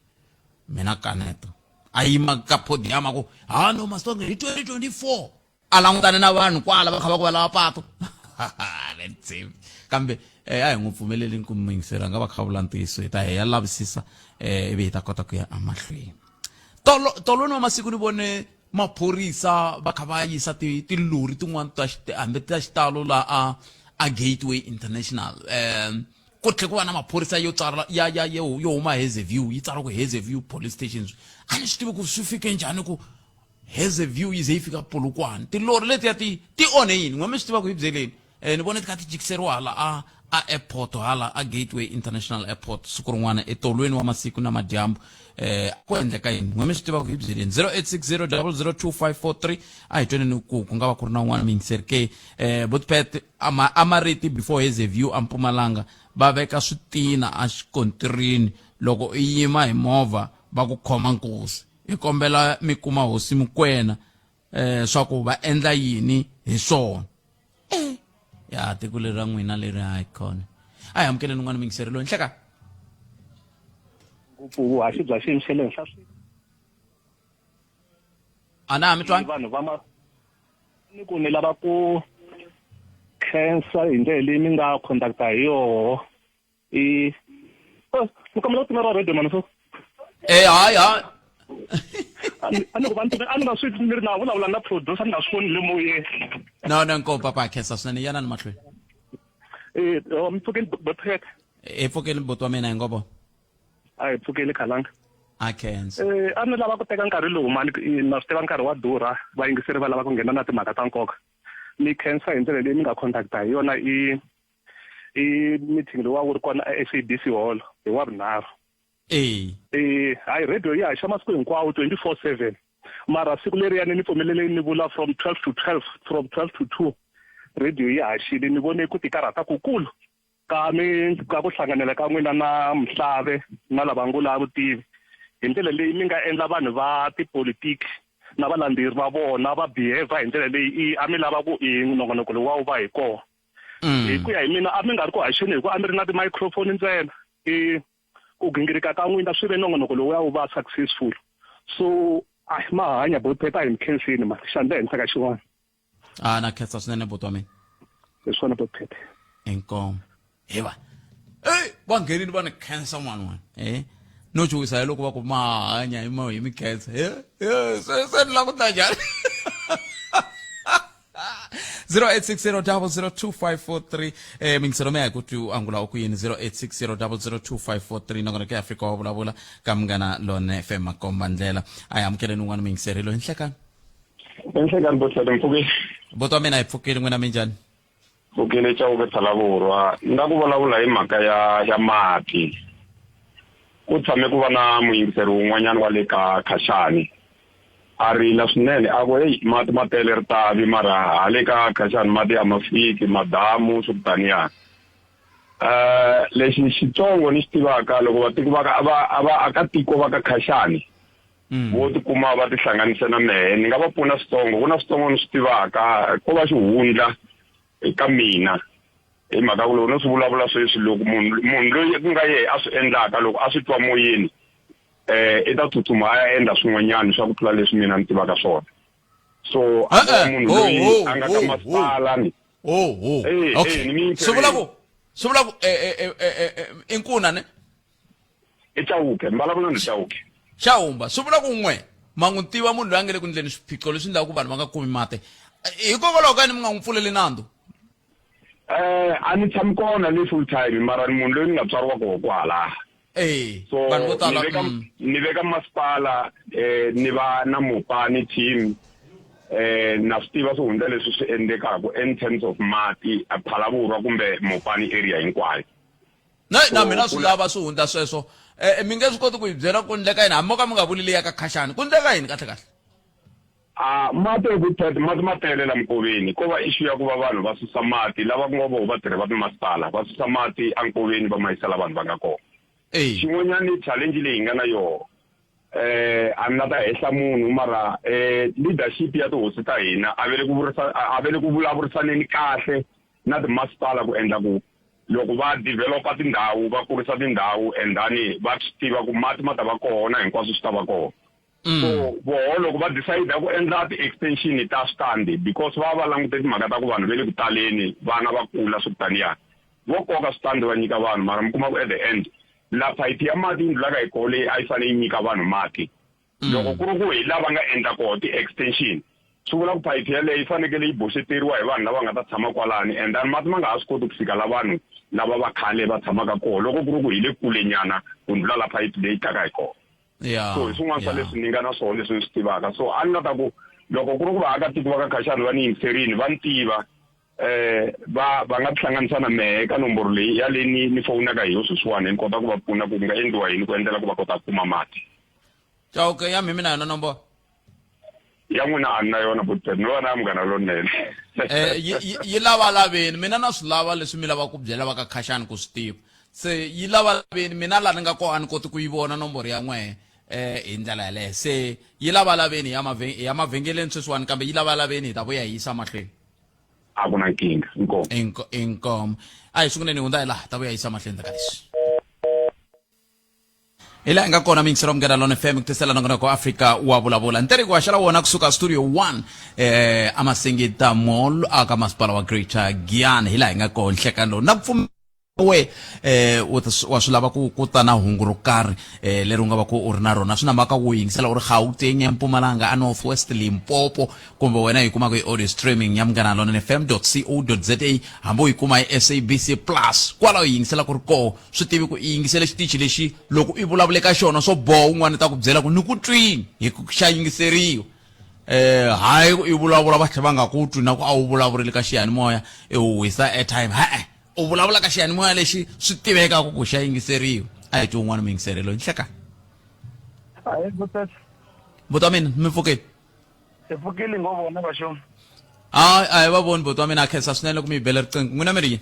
mina kaneta. A yima ka podium a ku ha no masonge hi 2024, a langutane na vanhu kwala va kha va ku va lava pato le tshembi. Kambe a hi n'wi pfumelelini ku muyingiseri a nga va kha vula ntiyiso, hi ta hi ya lavisisa ivi hi ta kota ku ya emahlweni. Tolo tolweni wa masiku ni vone maphorisa va kha va yisa tilori tin'wana ta hambi ta xitalo la a Gateway International. Ku tlhe ku va na maphorisa yo tsala ya ya yo yo huma Hazyview, yi tsala ku Hazyview Police Station. A ni swi tivi ku swi fike njhani ku Hazyview yi ze yi fika Polokwane. Tilori letiya ti onhe yini? N'we mi swi tiva ku hi byeleni. Ni vone ti kha ti jikiseriwa hala a airport, hala a Gateway International Airport siku rin'wana etolweni wa masiku na madyambu. Ku endleka yini? N'we mi swi tiva ku hi byeleni. 0860002543. A hi tweni ku ku nga va ku ri na un'wana muyingiseri ke. Botpet amariti before Hazyview a Mpumalanga va veka switina a xikontirini, loko u yima hi movha va ku khoma nkosi. Hi kombela mi kuma hosi Mokoena swa ku va endla yini hi swona. Ya tiko leri ra n'wina leri hayi khona. A hi amukeleni un'wana muyingiseri loyi. Nhleka. Ngopfu vuhaxi bya xiyimo xa le henhla swi. A na ha mi twangi? Vanhu va ma ni ku ni lava ku khensa hi ndlela leyi mi nga conducta hi yoho. I mi kombela ku timela radio mani so. Hayi hayi. A ni ku va a ni nga swi ni ri na vulavula na producer, ni nga swi voni le moyeni. No, no, nkomu papa, khensa swinene, yana ni mahlweni. Mi pfukeni bothet. Hi pfukeni boti wa mina hi ngobo. A hi pfukeli khalanga. A khensa. A ni lava ku teka nkarhi lowu mani, na swi tiva nkarhi wa durha, vayingiseri va lava ku nghena na timhaka ta nkoka. Ni khensa hi ndlela leyi mi nga contacta hi yona i meeting lowu a wu ri kona a SABC Hall hi wa vunharhu. Hayi radio yi haxa masiku hinkwawo 24/7, mara siku leriyani ni pfumeleleni ni vula from 12 to 12, from 12 to 2. radio yi haxile ni vone ku tikarhata kukulu ka mi ka ku hlanganela ka n'wina na Mhlave na lava ngo lava vutivi hi ndlela leyi mi nga endla vanhu va tipolitiki na valandzeri va vona va behave hi ndlela leyi i a mi lava ku i nongonoko lowu wa wu va hi kona hi ku ya hi mina a mi nga ri ku haxeni hi ku a mi ri na ti-microphone ntsena i ku gingirika ka n'wina swi ve nongonoko lowu ya wu va successful so a ma hanya boteta hi mi khensini ma xandla henhla ka xin'wana a na khensa swinene buti wa mina hi swona botete inkomo he va ey va nghenini va ni khensa n'wana wani e no chuhisa hi loko va ku ma hanya hi ma hi mi khensa he he se se ni lava ku ta njhani 0860002543 eh mingiselo meya ku tu angula u ku yini 0860002543 nakona ke Afrika wa vulavula ka munghana lone FM makomba ndlela a hi amukeleni un'wana muyingiseri loyi nhlekani Enhlekani Botlhele mpfukile. Buti wa mina hi pfukile n'wina minjhani? Pfukile Chauke Tshalavurwa. Ni nga ku vulavula hi mhaka ya ya mati. Ku tshame ku va na muyingiseri wun'wanyana wa le ka Khashani. A rila swinene a ku heyi mati ma tele Ritavi mara hale ka Khashani mati a ma fiki madamu swi ku taniya. Eh lexi xitsongo ni xi tivaka loko vatiko va ka va va akatiko va ka Khashani mm. vo tikuma va tihlanganise na mehe ni nga va pfuna switsongo ku na switsongo ni swi tivaka ko va xihundla eka mina hi mhaka ku loko no swi vulavula sweswi loko munhu munhu loyi ku nga yehe a swi endlaka loko a swi twa moyeni eh i ta tsutsuma a ya endla swin'wanyana swa ku tlula leswi mina ni tivaka swona so a eh, eh, munhu loyi a nga ka masipala ni oh oh okay swi vula ku swi vula ku eh, i nkuna ne i Chauke ni vulavula ni Chauke Xahumba swi vula ku n'we ma n'wi tiva munhu loyi a nga le ku ndleni swiphiqo leswi endlaka ku vanhu va nga kumi mati hikokwalaho ka yini mi nga n'wi pfuleli nandzu eh a ni tshami kona le full time mara ni munhu loyi ni nga tswariwa koho kwala eh so vanhu vo tala ni veka ni veka masipala eh ni va na mupani team eh na swi tiva swihundla leswi swi endlekaka in terms of mati a Phalaborwa kumbe Mopani area hinkwayo na na mina swi lava swi hundza sweswo eh, mi nge swi koti ku hi byela ku ndleka yini hambi mo ka mi nga vuli leya ka khashani ku ndleka yini kahle kahle a mati eku mati ma tele la nkoveni ko va issue ya ku va vanhu va susa mati lava ku nga voho vatirhi va timasipala va susa mati enkoveni va ma yisela vanhu va nga kona xin'wanyana challenge leyi hi nga na yoho eh a ni la ta hehla munhu mara eh leadership ya tihosi ta hina a ve le ku vurisa a ve le ku vulavurisaneni kahle na timasipala ku endla ku loko va developa tindhawu va kurisa tindhawu and then va swi tiva ku mati ma ta va kona hinkwaswo swi ta va kona mm. so voho loko va decide ku endla ti-extension ta switandi because va va langute timhaka ta ku vanhu va le ku taleni vana va kula swi kutaniya vo koka switandi va nyika vanhu mara mi kuma ku at the end la phayiphi ya mati yi ndlulaka hi koho leyi a yi fanele yi nyika vanhu mati mm. loko ku ri ku hi lava nga endla koho ti-extension swi vula ku phayiphi yaleyo yi fanekele yi boxeteriwa hi vanhu lava nga ta tshama kwalani and then mati ma nga ha swi koti ku fika la vanhu lava va khale va tshamaka koho loko ku ri ku hi le kulenyana ku ndlula la phayiphi leyi taka hi kona yeah, so hi swin'wana swa yeah. leswi ni nga na swona leswi ni swi tivaka so a ni nga ta ku loko ku ri ku vaakatiko va ka khashani va ni yingiserini va ni tiva eh va va nga tihlanganisa na mehe eka nomboro leyi ya leyi ni ni fowunaka hi yo sweswiwani ni kota ku va pfuna ku nga endliwa yini ku endlela ku va kota ku kuma mati Chauke ya mhimi na yona nomboro ya n'wina a ni na yona butpet ni vona ya munghana lonene eh yi yi lava laveni mina na swi lava leswi mi lava ku byela va ka khashani ku swi tiva se yi lava laveni mina laha ni nga kona a ni koti ku yi vona nomboro ya n'wehe eh hi ndlela yaleyo se yi lava laveni ya ya mavhengeleni sweswiwani kambe yi lava laveni hi ta vuya hi yisa mahlweni a ku na nkingha inkomu inkomu a hi sunguleni hundza hi laha ta vuya yisa mahlweni ka leswi hi laha hi nga kona miyingiselo munghana lona fm ku tisela nongonoko wa afrika wa vulavula ntereko wa xala wona kusuka studio 1 eh amasingita mall aka masipala wa greater giyani hi laha hi nga kona nhlekani lowu na ku we eh wa swi lava ku ku ta na hungu ro karhi eh leri u nga va ku u ri na rona swi na mhaka ku yingisela u ri Gauteng eMpumalanga a North West Limpopo kumbe wena yi kumaka hi audio streaming ya munghana lonene fm co za hambi u yi kuma hi sabc plus kwalaho yi yingisela ku ri koho swi tivi ku i yingisele xitichi lexi loko i vulavule ka xona swo boha un'wana ta ku byela ku ni ku twini hi ku xa yingiseriwa eh hayi i vulavula va tlhela va nga ku twi na ku a wu vulavurile ka xiyanimoya i wisa airtime ha-e u vulavula ka xiyanimoya lexi swi tivekaka ku xa yingiseriwa a hi twi un'wana muyingiserelo nhlekani Ahee, Buti. Buti wa mina mi pfukile Hi pfukile ngo vona vaxo. A a hi va voni buti wa mina, a khensa swinene loko mi yi bele riqingho. N'wina mi ri yini?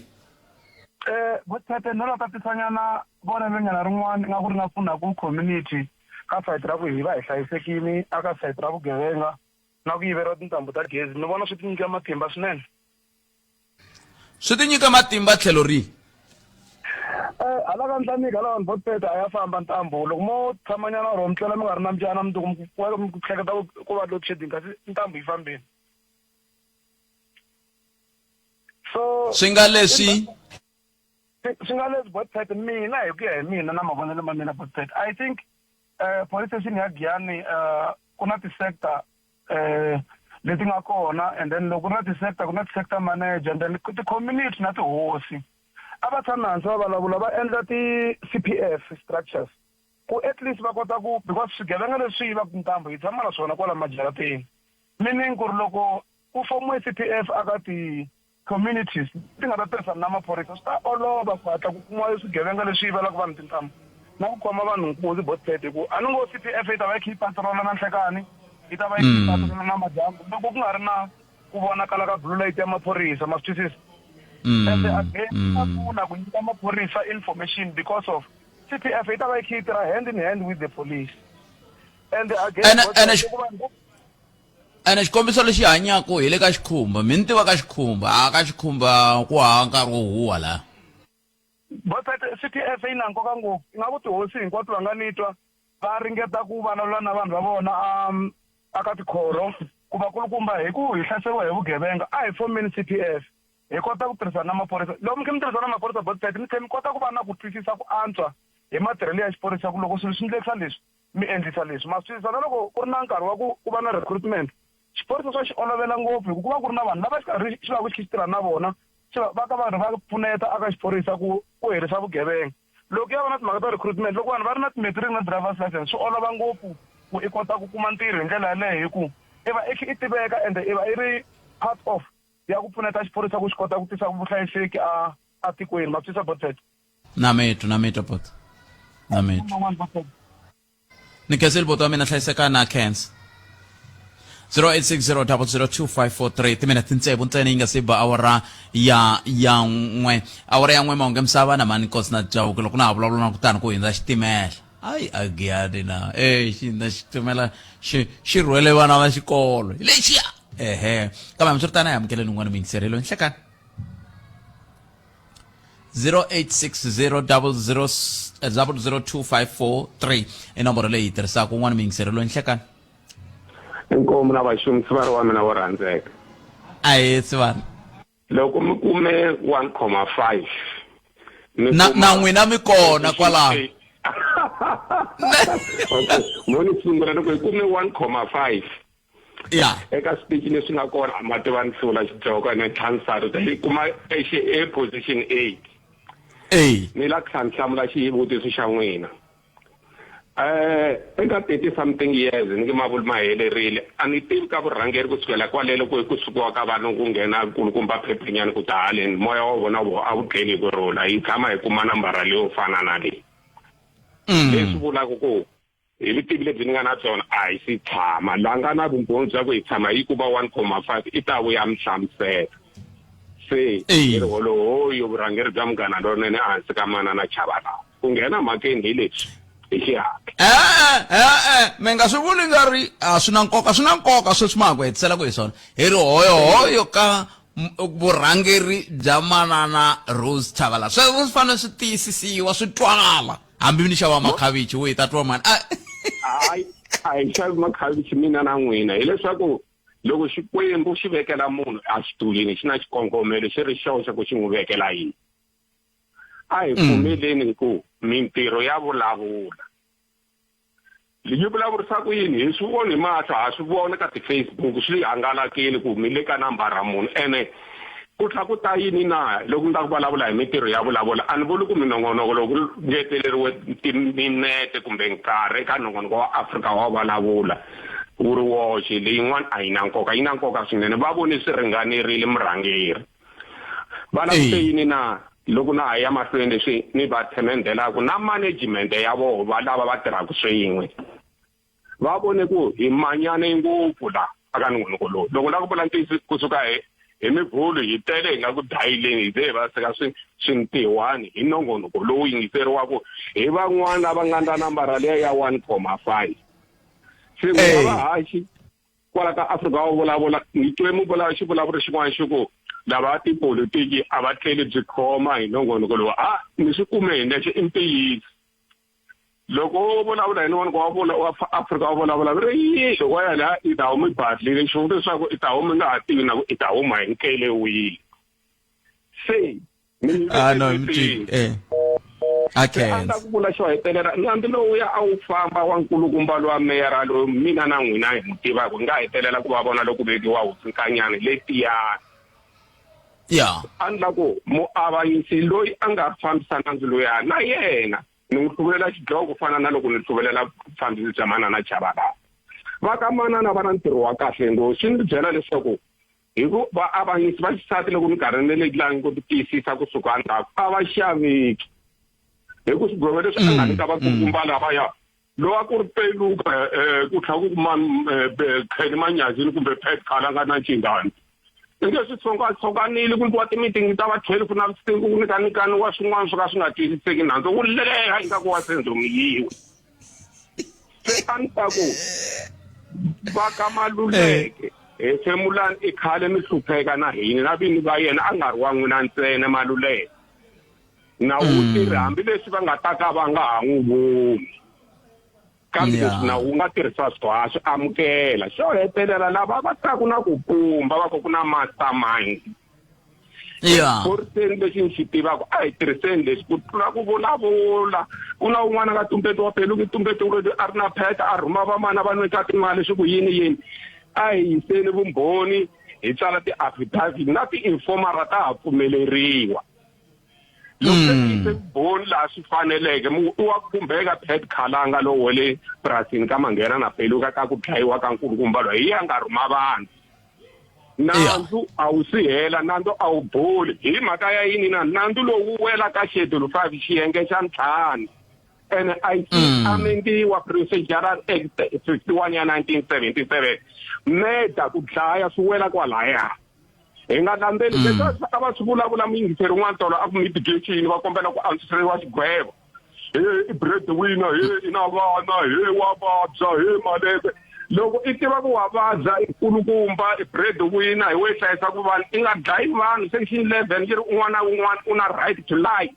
Votete no la tatisanyana vonelonyana rin'wana ingaku ri nga pfunaku community ka sayiti ra ku hi va hi hlayisekini aka sayiti ra vugevenga na ku yiveriwa tintambu ta gezi, ni vona swi ti nyika matimba swinene. Swi ti nyika matimba tlhelo rihi? Hala ka Ntlanika hala vanhu Votete a ya famba ntambu, loko mo tshamanyana or mi tlela mi nga ri na mbyana mundzuku mi ku hleketa ku va load shedding kasi ntambu yi fambini. So swi nga leswi swi nga leswi Botpet, mina hi ku ya hi mina na mavonelo ma mina Botpet, I think police station ya Giyani ku na ti-sector leti nga kona, and then loko ku ri na ti-sector ku na ti-sector manager, and then ti-community na tihosi a va tshami hansi va vulavula va endla ti-C_P_F structures ku at least va kota ku, because swigevenga leswi yivaka tintambu hi tshama na swona kwala majarateni, meaning ku ri loko ku fomiwe C_P_F aka ti-communities leti nga ta tirhisana na maphorisa swi ta olova ku hatla ku kumiwa swigevenga leswi yivelaka vanhu tintambu na ku khoma vanhu nkunzi Botpet, hi ku a ni ngo C_P_F yi ta va yi kha yi patrola na nhlekani, yi ta va yi kha yi patrola na madyambu loko ku nga ri na ku vonakala ka blue light ya maphorisa, ma swi twisisa? And again swi ta pfuna ku nyika maphorisa information because of C_P_F yi ta va yi kha yi tirha hand in hand with the police. And again ene ene xikombiso lexi hanyaka hi le ka Xikhumba, mi ni tiva ka Xikhumba, a ka Xikhumba ku hava nkarhi wo huwa laha. Botpet, C_P_F yi na nkoka ngopfu, ingaku tihosi hinkwato va nga ni twa va ringeta ku vulavula na vanhu va vona a aka tikhoro ku vakulukumba hi ku hi hlaseriwa hi vugevenga a hi fomeni C_P_F hi kota ku tirhisana na maphorisa. Loko mi kha mi tirhisana na maphorisa Botpet, mi tlhela mi kota ku va na ku twisisa ku antswa hi matirhelo ya xiphorisa ku loko swilo swi endlekisa leswi mi endlisa leswi, ma swi twisisa? Na loko ku ri na nkarhi wa ku ku va na recruitment, xiphorisa swa xi olovela ngopfu hi ku ku va ku ri na vanhu lava xi karhi xi va ku xi kha xi tirha na vona, xi va va ka va ri va pfuneta aka xiphorisa ku ku herisa vugevenga. Loko ya va na timhaka ta recruitment, loko vanhu va ri na ti-matric na driver's license swi olova ngopfu ku i kota ku kuma ntirho hi ndlela yaleyo hi ku i va i kha i tiveka ende i va i ri part of ya ku pfuneta xiphorisa ku xi kota ku tisa vuhlayiseki a atikweni. Ma swi twisisa Botpet? Na mitwa, na mitwa bot, na mitwa. Ni khensile boti wa mina, hlayiseka na khensa. 0860002543, timinete tsevu ntsena yi nga se ba awara ya ya n'we, awara ya n'we. Mahungu ya misava na mani Nkosi na Chauke. Loko na ha vulavula na kutani ku hundza xitimela ayi agiyani na e xi hundza xitimela xi xi rhwele vana va xikolo hi lexiya ehe. Kambe hambiswiritano a hi amukeleni un'wana muyingiserelo nhlekani. 0860000253 i nomboro leyi yi tirhisaka. Un'wana muyingiseri loyi, nhlekani. Inkomu na vaxumisi va ri wa mina wo rhandzeka. Ahe sivana. Loko mi kume 1,5 mi na na n'wina mi kona kwalaho. Okay, mo ni sungula loko hi kume 1,5 ya eka speech leswi nga kona, a ma tiva ni hlula xidloko ene ntlhansari ta yi kuma e position 8. Ni la ku hlamula xivutiso xa n'wina eka 30 something years ni nge mavuli ma helerile, a ni tivi ka vurhangeri kusukela kwalelo ku ku sukiwa ka vanhu ku nghena kulukumba phephenyani ku ta haleni moya wa vona vo a wu tleli hi ku rhula, hi tshama hi kuma nambara leyo fana na leyi, leswi vulaka ku hi vutivi lebyi ni nga na byona a hi si tshama. La nga na vumbhoni bya ku hi tshama yi kuma 1,5 i ta vuya mi hlamusela. Se hi ri holohoyo vurhangeri bya Munghana Lonene ehansi ka Manana Chavalala ku nghena mhakeni hi leswi hi xihatla. E-e, e-e, mi nga swi vuli nga ri a swi na nkoka, swi na nkoka sweswi ma ha ku hetisela ku hi swona hi ri hoyohoyo ka vurhangeri bya Manana Rose Chavalala. Sweswo swi fanele swi tiyisisiwa swi twala. Hambi ni xava makhavichi wo hi ta twa mani. Hayi, a hi xavi makhavichi mina na n'wina, hileswaku loko Xikwembu xi vekela munhu exitulwini xi na xikongomelo xi ri xoxe ku xi n'wi vekela yini. A hi pfumeleni ku mintirho ya vulavula yi vulavurisa ku yini, hi swi voni hi mahlo, ha swi vona ka ti-Facebook swi hangalakile ku mi le ka nambara munhu ene ku tlha ku ta yini na. Loko ni ta ku vulavula hi mintirho ya vulavula, a ni vuli ku minongonoko loko ku ngeteleriwe timinete kumbe nkarhi eka nongonoko wa Afrika wa vulavula wu ri woxe, leyin'wana a yi na nkoka, yi na nkoka swinene. Va vone swi ringanerile murhangeri va langute yini na. Loko na ha ya mahlweni leswi ni va themendhelaku na management ya voho va lava va tirhaka swin'we, va vone ku hi manyane ngopfu la. aka nongonoko lowu loko la ku vula ntiyiso kusuka hi hi mivhulu hi tele hi nga ku dayileni hi ze hi va seka swi swintiwani hi nongonoko lowu yingiseriwaka hi van'wana lava nga na nambara liya ya 1,5 se n'wina vahaxi kwala ka Afrika wa vulavula ni twe mu vula xivulavuri xin'wana xi ku lava tipolitiki a va tleli byi khoma hi nongonoko lowu a ni swi kume hi nexe i ntiyiso loko wo vulavula hi nongonoko wa vula wa Afrika wa vulavula va ri yi loko wa ya laha i ta huma i badlile xi vula leswaku i ta huma i nga ha tivi na ku i ta huma hi nkele wihi se ah no mtwi eh okay a ta ku vula xo hetelela nandzu lowuya a wu famba wa nkulukumba lowa meyara loyi mina na n'wina hi n'wi tivaka hi nga hetelela ku va vona loko vekiwa hosi nkanyana letiyani ya a ni la ku muavanyisi loyi a nga fambisa nandzu loya na yena ni n'wi hluvulela xidloko ku fana na loko ni hluvulela vufambisi bya manana Chabalala va ka manana va na ntirho wa kahle ngopfu swi ni byela leswaku hi ku vaavanyisi va xisati loko ni karhi ni le langi ku tiyisisa kusuka endzhaku a va xaveki hi ku swigwevo leswi a nga nyika vakulukumba lavaya lowu a ku ri peluka um ku tlhela ku kuma Kenny Manyazini kumbe Pat Khalanga na Ncingani i nge swi tsongatsonganile ku ndliwa ti-meeting ta va 12 na vusiku ku nyikanikaniwa swin'wana swo ka swi nga twisiseki nandzu wu leha ingaku wa senzomiyiwe a ni ta ku va ka Maluleke hefemulani i khale mi hlupheka na hina na vini va yena a nga ri wa n'wina ntsena Maluleke na wu tirhi hambileswi va nga ta ka va nga ha n'wi voni kambe leswi na wu nga tirhisa swa swi amukela xo hetelela lava va taku na ku pumba va ku ku na mastermind ya phoriseni lexi ni xi tivaka a hi tirhiseni lexi ku tlula ku vulavula ku na un'wana nga tumbeti wa peluki tumbeti loyi a ri na pheta a rhuma vamana va nyika timali swi ku yini yini a hi yiseni vumbhoni hi tsala ti-affidavit na ti-informara ta ha pfumeleriwa loko se mi yise vumbhoni laha swi faneleke mu i wa khumbeka Pat Khalanga lowo wa le purasini ka Manghena na Peluka ka ku dlayiwa ka nkulukumba loyi hi ye a nga rhuma vanhu nandzu a wu si hela nandzu a wu boli hi mhaka ya yini na nandzu lowu wu wela ka schedule 5 xiyenge xa ntlhanu ene a yi mm. amendiwa procedural act 51 ya 1977 murder ku dlaya swi wela kwalaya hi nga landzeli mm. leswi a va swi vulavula muyingiseri un'wana tolo a ku mitigation va kombela ku antswiseriwa xigwevo he i bread winner he i na vana he wa vabya he malembe loko i tiva ku wa vabya i kulukumba i bread winner hi we hlayisaka vanhu i nga dlayi vanhu section 11 yi ri un'wana na un'wana u na right to life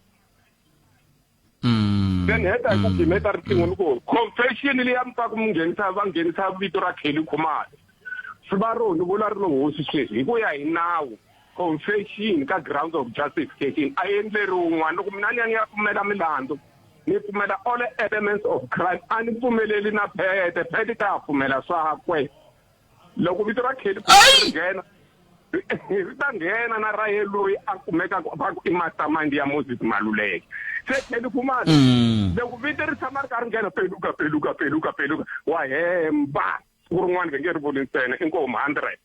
mm. then heta hi ku mm. gimeta riqingho ni ku confession leyi mi pfaku mi nghenisa va nghenisa vito ra Kelly Khumalo swi va rona vula ri lo hosi sweswi hi ku ya hi nawu confession ka grounds of justification a endleriwi un'wana loko mina ni ya ni ya pfumela milandzu ni pfumela all elements of crime a ni pfumeleli na phete phete ta pfumela swakwe loko vito ra Kelly ri nghena ri ta nghena na ra ye loyi a kumekaka va ku i mastermind ya Moses Maluleke se Kelly Khumalo mm. loko vito ri tshama ri ka ri nghena peluka peluka peluka peluka wa hemba siku rin'wana va nge ri vuli ntsena inkomu 100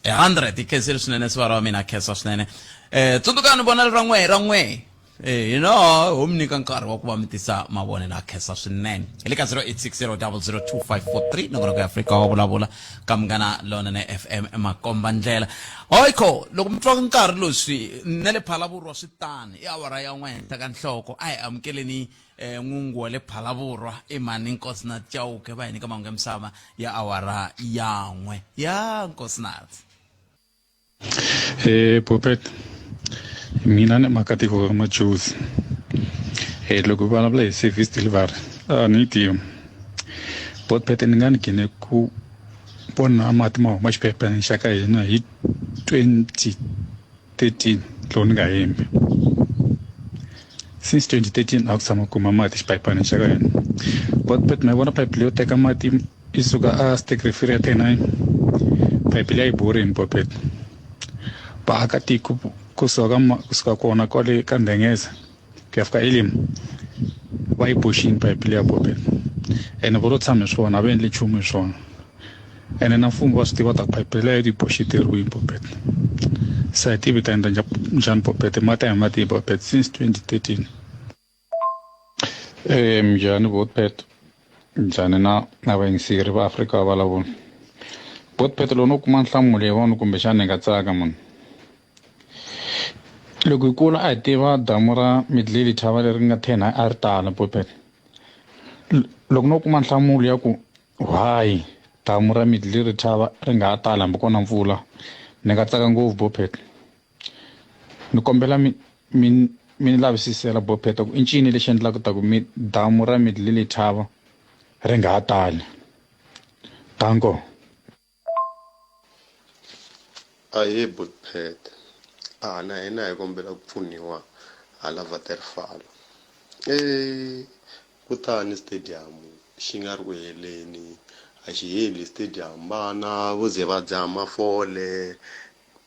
100 yi khensile swinene sivara wa mina khensa swinene um tsundzukani vonelo ra n'we ra n'we eh you know ho mi nyika nkarhi wa ku va mi tisa mavonelo a khensa swinene hi le ka 0860002543 nongonoko ya afrika wa vulavula ka munghana lonene fm makomba ndlela hoyikho loko mi twa nkarhi loswi na le phalavurwa swi tani i awara ya n'we henhla ka nhloko a hi amukeleni eh, n'wungu wa le Phalaborwa i mani Nkosinathi Chauke va hi nyika mahungu ya misava ya awara yan'we ya Nkosinathi. Hey, Popet, mina ni makatiko ka majuzi hey, loko vulavula hi service delivery a ni yi tivi botpet ni nga ni gine ku vona mati ma huma xiphepheni xa ka hina hi 2013 loko ni nga hembi since 2013 a ku tshama kuma mati xiphayiphani xa ka hina but but ma vona phayiphi leyo teka mati yi suka a stick refiry ya 39 phayiphi leyi borini popet vaakatiko kusuka kusuka kona kwale ka ndhengeza ku ya fika elim va yi boxini phayiphi leya popet ene vo lo tshama hi swona a va endli nchumu hi swona ene na mfumo va swi tiva ta ku phayiphi leyo yi boxeteriwile popet se a hi tivi ta endla njhani popet mati a hi mati popet since 2013 Eh njhani vo Pet? Njhani na na vayingiseri va Afrika va vulavula. Botpet loko no kuma nhlamulo ya vona kumbexana hi nga tsaka munhu. Loko hi kula a hi tiva damu ra Midlili Thava leri nga 10 a ri tala Botpet. Loko no kuma nhlamulo ya ku why damu ra Midlili Thava ri nga ha tali hambi kona mpfula ni nga tsaka ngopfu Botpet. Ni kombela mi mi mi ni lavisisela Botpet ku i ncini lexi endlaka ta ku mi damu ra Midlili Thava ri nga ha tali. Danko. Ahee Botpet a na hina hi kombela ku pfuniwa hala Waterval kutani stadium xi nga ri ku heleni a xi heli stadium vana vo ze va dzaha mafole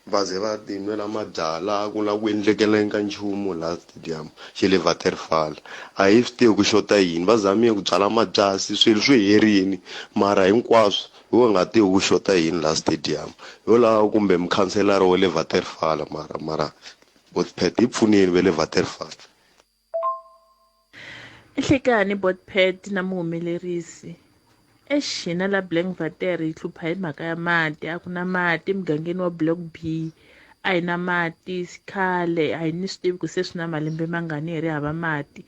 va ze va ti nwela mabyalwa ku la ku endlekeleni ka nchumu laha stadium xa le Waterval a hi swi tivi ku xota yini va zamile ku byala mabyasi swilo swi herile mara hinkwaswo hi wo nga tivi ku xota yini laha stadium yo lava kumbe mukhanselara wa le Waterval mara mara Botpet hi pfuneni va le Waterval. Nhlekani Botpet na muhumelerisi. Eish hina la Blankvater hi hlupha hi mhaka ya mati a ku na mati emugangeni wa Block B a hi na mati khale a hi ni swi tivi ku se swi na malembe mangani hi ri hava mati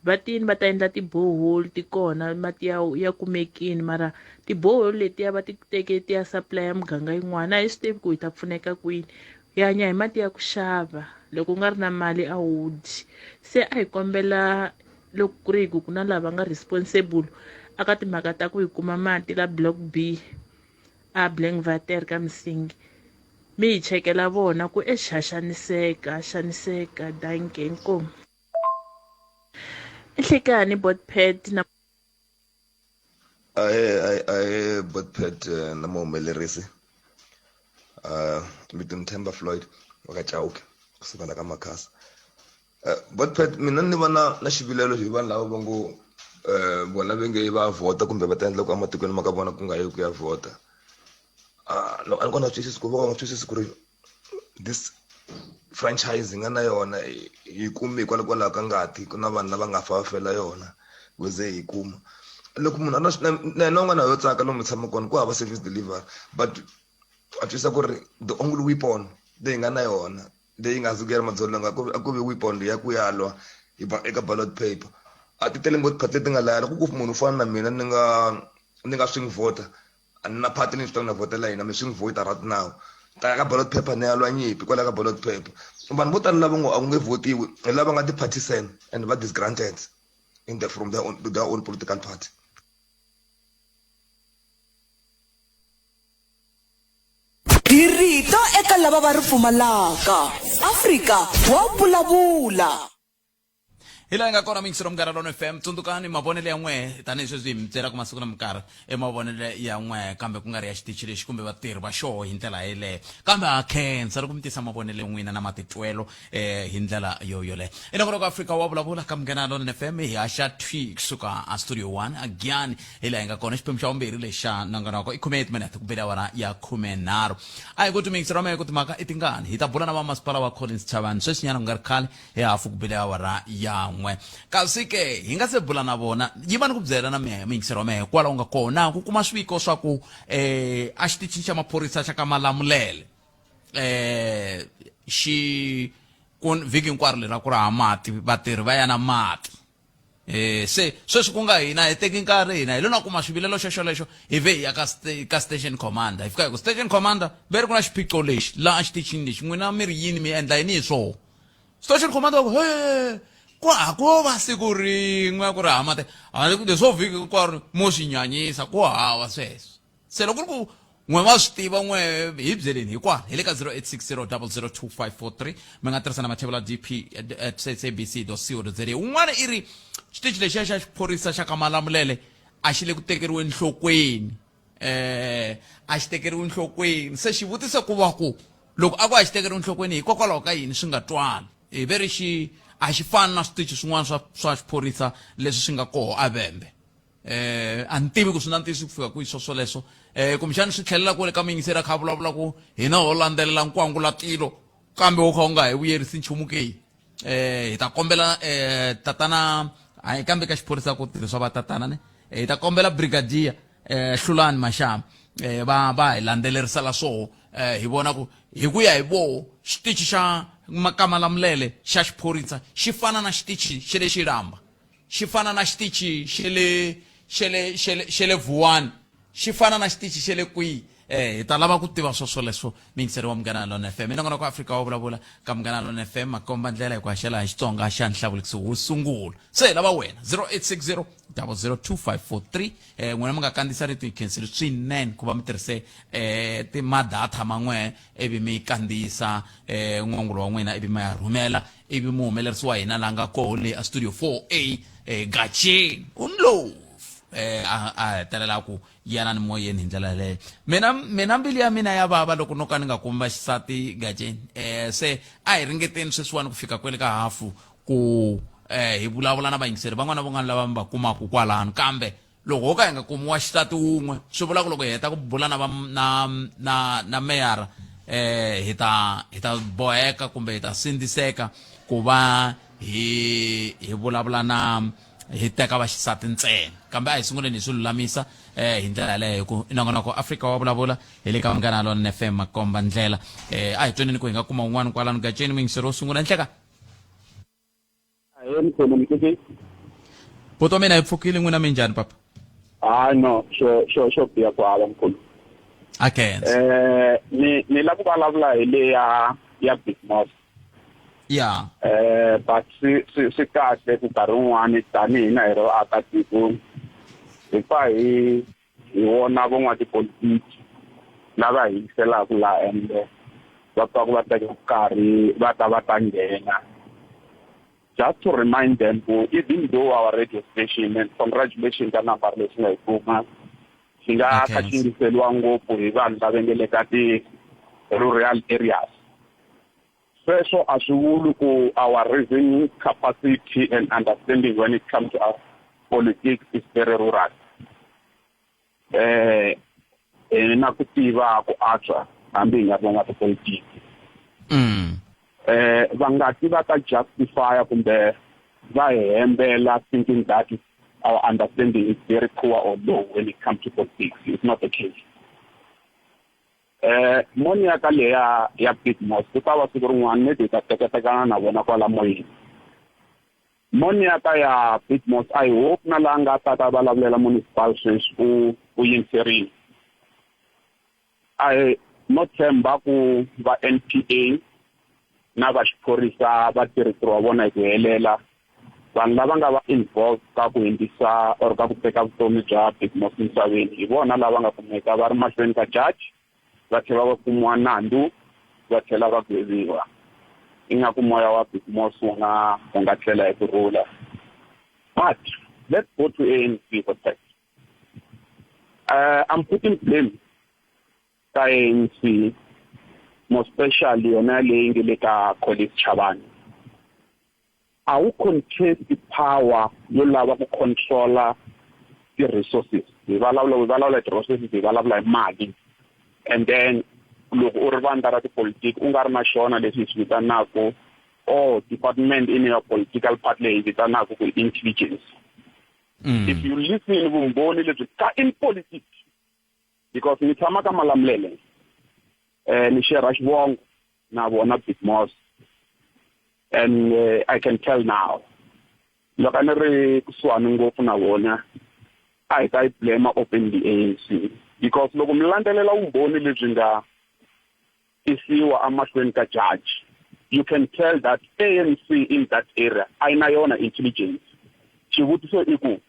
va tini va ta endla ti-borehole ti kona mati ya ya kumekini mara ti-borehole letiya va ti teke ti ya supply muganga yin'wana a hi swi tivi ku hi ta pfuneka kwini Hi hanya hi mati ya ku xava loko u nga ri na mali a wu dyi se a hi kombela loko ku ri hi ku ku na lava nga responsible aka timhaka ta ku hi kuma mati la block B a Blankvater ka Msingi mi hi chekela vona ku exi ha xaniseka xaniseka dankie inkomu Nhlekani Botpet na Ahee ahee Botpet na muhumelerisi vito ni Themba Floyd wa ka Chauke kusuka la ka Makhasa Botpet mina ni vona na xivilelo hi vanhu lava va ngo vona va nge va vhota kumbe va ta endla ku ematikweni ma ka vona ku nga yi ku ya vhota loko a ni kona twisisi ku va nga twisisi ku ri this franchise hi nga na yona hi kume hikwalaho ka ngati ku na vanhu lava nga fa va fela yona ku ze hi kuma loko munhu a na na yena un'wana yo tsaka lomu tshama kona ku hava service delivery but a twisisa ku ri the only weapon leyi nga na yona leyi nga ziki ya ri madzolonga a ku ve weapon ya ku ya lwa eka ballot paper a ti tele ngopfu tiphati leti nga laya loko ku munhu u fana na mina ni nga ni nga swing voter a ni na party ni swi tiva na vhotela yina mi swing voter right now ta ya ka ballot paper ni ya lwa nyimpi kwala ka ballot paper vanhu vo tala lava ngo a ku nge votiwi hi lava nga ti-partisan and va disgranted in the, from their own, their own political party Hi rito eka lava va ri pfumalaka. Afrika wa vulavula. Hi laha yi nga kona muyingiseri wa Munghana Lona FM tsundzukani mavonelo ya n'wehe tanihi sweswi hi mi byelaka masiku na minkarhi i mavonelo ya n'wehe kambe ku nga ri ya xitichi lexi kumbe vatirhi va xoho hi ndlela yeleyo kambe ha khensa loko mi tisa mavonelo ya n'wina na matitwelo eh hi ndlela yo yoleyo i nongonoko Afrika wa vulavula ka Munghana Lona FM hi haxa thwi kusuka a studio 1 a Giyani hi laha yi nga kona xiphemu xa vumbirhi lexa nongonoko i khume timinete ku bele awara ya 13 a hi ku timiyingiseri wa mehe ku timhaka i tingani hi ta bula na vamasipala wa Collins Chavani sweswinyana ku nga ri khale hi hafu ku bile awara yan'we kasi ke hi nga se bula na vona yi va ni ku byela na mehe muyingiseri wa mehe kwala u nga kona ku kuma swiviko swa ku eh a xitichini xa maphorisa xa ka Malamulele eh xi ku vhiki hinkwaro leri a ku ri ha mati vatirhi va ya na mati Eh se sweswi ku nga hina hi teki nkarhi hina hi lo na kuma xivilelo xo xolexo hi vhe hi ya ka ka station commander hi fika hi ku station commander ve ri ku na xiphiqo lexi laha exitichini lexi n'wina mi ri yini mi endla yini hi swoho station commander va ku he ku ha ko va siku rin'we ku ri hava mati leswo vhiki hinkwaro mo swi nyanyisa ku hava sweswo se loko ku ri ku n'we va swi tiva n'we hi byeleni hi kwala hi le ka 0860002543 mi nga tirhisa na mathevula dp at sabc co za un'wana i ri xitichi lexiya xa xiphorisa xa ka malamulele a xi le ku tekeriweni nhlokweni eh a xi tekeriwi nhlokweni se xivutiso ku va ku loko a ku a xi tekeriwi nhlokweni hikokwalaho ka yini swi nga twali hi ve ri xi a xi fani na switichi swin'wana swa swa xiphorisa leswi swi nga koho avembe eh a ni tivi ku swi na ntiyiso ku fika kwihi swo swoleswo eh kumbexana swi tlhelela kule ka muyingiseri a kha a vulavula ku hina ho landzelela nkwangulatilo kambe wo kha wu nga hi vuyerisi nchumu ke eh hi ta kombela eh tatana hayi kambe ka xiphorisa ku tirhisiwa va tatana ne Hi ta kombela brigadier eh Hlulani Mashama eh va va hi landzelerisela swoho eh hi vona ku hi ku ya hi voho xitichi xa Makamalamulele xa xiphorisa xi fana na xitichi xa le Xilamba xi fana na xitichi xa le xa le xa le xa le Vuwani xi fana na xitichi xa le kwihi eh hi ta lava ku tiva swo swoleswo miyingiseri wa Munghana Lona FM i nongonoko Afrika wa vulavula ka Munghana Lona FM makomba ndlela hi ku haxela hi Xitsonga xa nhlavulikiso wo sungula se hi lava wena 0860 002543 eh n'wina mi nga kandziyisa rito hi khensile swinene ku va mi tirhise eh timadatha man'we ivi mi kandziyisa eh n'wangulo wa n'wina ivi mi ya rhumela ivi muhumelerisi wa hina la nga koho le a studio 4A eh Gacheni unlovu eh a a hetelela ku yana ni moyeni hi ndlela yaleyo mina mina mbilu ya mina ya vava loko no ka ni nga kumi vaxisati Gacheni eh se a hi ringeteni sweswiwani ku fika kwele ka hafu ku eh hi vulavula na vayingiseri van'wana na van'wana lava mi va kumaka kwalano kambe loko ho ka hi nga kumi wa xisati wun'we swi vula ku loko hi heta ku bula na va na na na meyara eh hi ta hi ta boheka kumbe hi ta sindziseka ku va hi hi vulavula na hi teka vaxisati ntsena kambe a hi sunguleni hi swi lulamisa eh hi ndlela yaleyo hi ku nongonoko Afrika wa vulavula hi le ka Munghana Lonene FM makomba ndlela eh a hi tweneni ku hi nga kuma un'wana kwalano Gatsheni muyingiseri wo sungula nhleka Ahee mkhulu mkhithi. Buti wa mina hi pfukile n'wina minjhani papa? Hayi no xo xo xo biha ku hava mkhulu. A khensa. Eh ni ni la ku vulavula hi le ya ya Big Moss. Ya. Eh but swi swi swi kahle ku nkarhi wun'wani tanihi hina hi ri vaakatiko hi pfa hi hi wona van'watipolitiki lava hi yiselaka laha ende va pfaku va teka nkarhi va ta va ta nghena just to remind them ku even though our radio station and congratulations ka number leyi xi nga yi kuma xi nga kha xi yingiseriwa ngopfu hi vanhu lava nge le ka ti-rural areas sweswo a swi vuli ku our reasoning capacity and understanding when it comes to our politics is very rural eh hi na ku tiva ku antswa hambi hi nga ri van'watipolitiki eh va nga ti va ta justify kumbe va hi hembela thinking that our understanding is very poor or low when it comes to politics it's not the case Eh, moni ya ka leya ya Big Moss ku ta va siku rin'wana maybe hi ta teketekana na vona kwala moyeni. Moni ya ka ya Big Moss I hope na laha nga ta ta vulavulela municipal sweswi u u yingiserile. I no tshemba ku va N_P_A na va xiphorisa va tirhi ntirho wa vona hi ku helela vanhu lava nga va involved ka ku hundzisa or ka ku teka vutomi bya Big Moss misaveni hi vona lava nga kumeka va ri mahlweni ka judge va tlhela va kumiwa nandzu va tlhela va gweviwa ingaku moya wa Big Moss wu nga wu nga tlela hi ku rhula but let's go to ANC for that I'm putting blame ka ANC more especially yona leyi nge le ka Collins Chabane a wu contest power yo lava ku controla ti-resources hi vulavula hi vulavula hi ti-resources hi vulavula hi mali and then loko u ri vandla ra tipolitiki u nga ri na xona leswi hi swi vitanaka or department in your political party leyi hi vitanaka ku intelligence if you listen vumbhoni lebyi ka in politics because ni tshama ka Malamulele eh ni share xivongo na vona Big Moss and I can tell now loko a ni ri kusuhani ngopfu na vona a hi ta yi blame openly ANC because loko mi landzelela vumbhoni lebyi nga tisiwa emahlweni ka judge you can tell that ANC in that area a yi na yona intelligence xivutiso i ku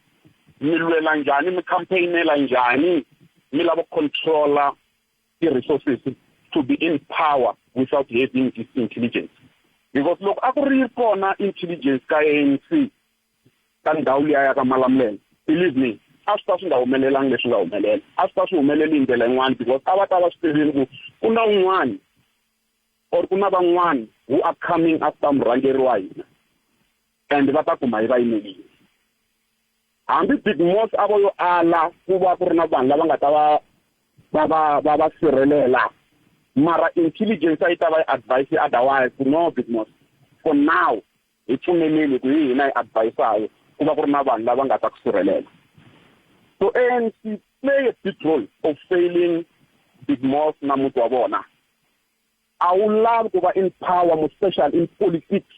mi lwela njhani mi campaignela njhani mi lava ku controla ti-resources to be in power without having this intelligence because loko a ku ri kona intelligence ka ANC ka ndhawu liya ya ka Malamulele believe me a swi ta swi nga humelelangi leswi nga humelela a swi ta swi humeleli hi ndlela yin'wana because a va ta va swi tivini ku ku na un'wana or ku na van'wana who are coming after murhangeri wa hina and va ta kuma hi va yimelile hambi Big Moss a vo yo ala ku va ku ri na vanhu lava nga ta va va va va va sirhelela mara intelligence a yi ta va yi advise otherwise ku no Big Moss for now hi pfumeleli ku hi hina hi advisayo ku va ku ri na vanhu lava nga ta ku sirhelela. So ANC play a big role of failing Big Moss na muti wa vona. A wu lavi ku va in power more special in politics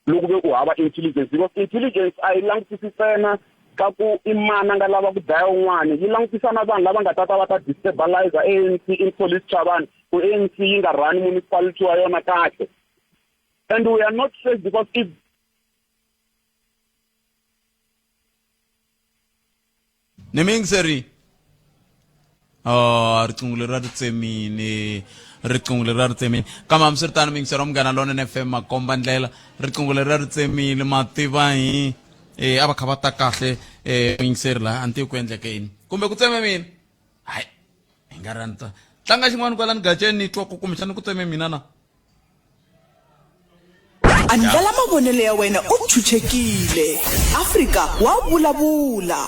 loko ve u hava intelligence because intelligence a yi langutisi ntsena ka ku i mani a nga lava ku dlaya un'wana yi langutisa na vanhu lava nga ta ta va ta destabilize ANC in police chavani ku ANC yi nga run municipality wa yona kahle and we are not safe because if ni mi yingiseri oh riqingho leri ra ri tsemini riqingho leri ra ri tsemini kambe hambiswiritano mi yingiseri wa munghana lonene fm makomba ndlela riqingho leri ra ri tsemile mativa hi eh a va kha va ta kahle eh muyingiseri laha a ni tivi ku endleke yini kumbe ku tseme mina hayi hi nga rhandza tlanga xin'wana kwalani gaceni ni twa ku kumbexana ku tseme mina na Andlala mavonelo ya wena u chuchekile. Afrika wa vulavula.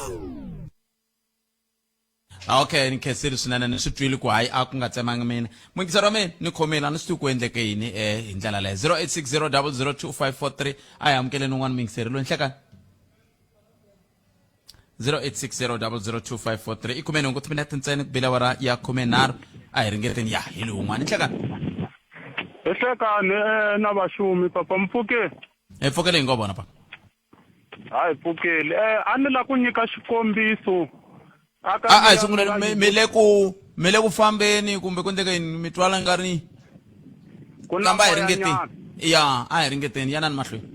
Ah, okay ni khensile swinene ni swi twile ku hayi a ku nga tsemangi mina muyingiseri wa mina ni khomile a ni swi tivi ku endleke yini um hi ndlela leyo 0860 002 543 a hi amukeleni un'wana muyingiseri loyi nhlekani 0860002543 i khume nhungu timinete ntsena ku bile awara ya 13 a hi ringeteni ya hi lowun'wana nhlekani hi hlekani eh, na vaxumi papa mpfukeni hi pfukele hi ngo vona papa hayi pfukeli eh a ni la ku nyika xikombiso aka a a hi sunguleni mi- mi le ku mi le ku fambeni kumbe ku endleka yini mi twala nga ri ku na kambe a hi ringeteni moyanyana. ya a hi ringeteni yanani mahlweni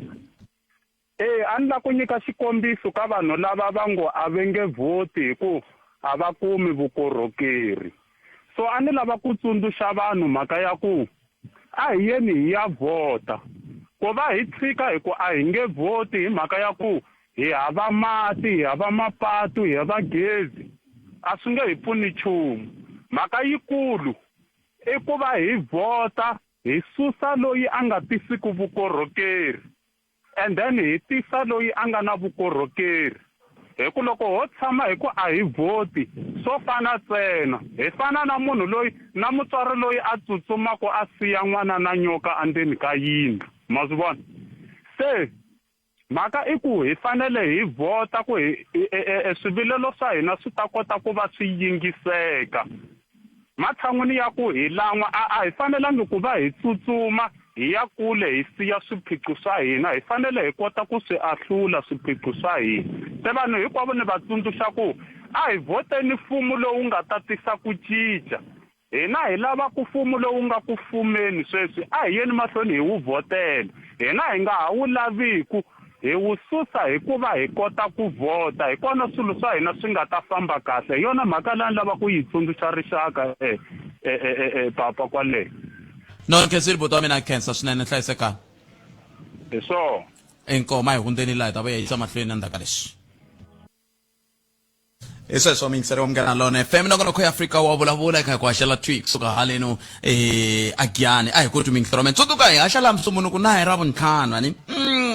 Eya, a ni la ku nyika xikombiso ka vanhu lava va ngo a ve nge vhoti hi ku a va kumi vukorhokeri. So a ni lava ku tsundzuxa vanhu mhaka ya ku a hi yeni hi ya vhota. Ku va hi tshika hi ku a hi nge vhoti hi mhaka ya ku hi hava mati, hi hava mapatu, hi hava gezi, a swi nge hi pfuni nchumu. Mhaka yikulu i ku va hi vhota hi susa loyi a nga tisiku vukorhokeri. And then hi tisa loyi a nga na vukorhokeri. Hi ku loko ho tshama hi ku a hi vhoti, swo fana tsena. Hi fana na munhu loyi, na mutswari loyi a tsutsumaka a siya n'wana na nyoka endzeni ka yindlu. Ma swi vona? Se mhaka i ku hi fanele hi vhota ku hi, swivilelo swa hina swi ta kota ku va swi yingiseka. Matshan'wini ya ku hi lan'wa, a a hi fanelangi ku va hi tsutsuma hi ya kule hi siya swiphiqo swa hina. Hi fanele hi kota ku swi ahlula swiphiqo swa hina. Se vanhu hinkwavo ni va tsundzuxa ku a hi vhoteni mfumo lowu nga ta tisa ku cinca. Hina hi lava ku mfumo lowu nga ku fumeni sweswi, a hi yeni mahlweni hi wu vhotela. Hina hi nga ha wu laviku, hi wu susa hi ku va hi kota ku vhota, hi kona swilo swa hina swi nga ta famba kahle. Hi yona mhaka leyi a ni lava ku yi tsundzuxa rixaka, e, e, e, e, e, papa kwale. No, ni khensile buti wa mina, khensa swinene, hlayisekani. Hi swona. Inkomu, a hi hundzeni laha hi ta vuya hi yisa mahlweni endzhaku ka leswi. Hi sweswo miyingiseri wa Munghana Lone FM nongonoko ya Afrika wa vulavula eka ku haxela twi kusuka haleno eh agiyani a hi koti miyingiseri wa mina tsundzuka hi haxa laha musumbunuku na hi ra vuntlhanu ani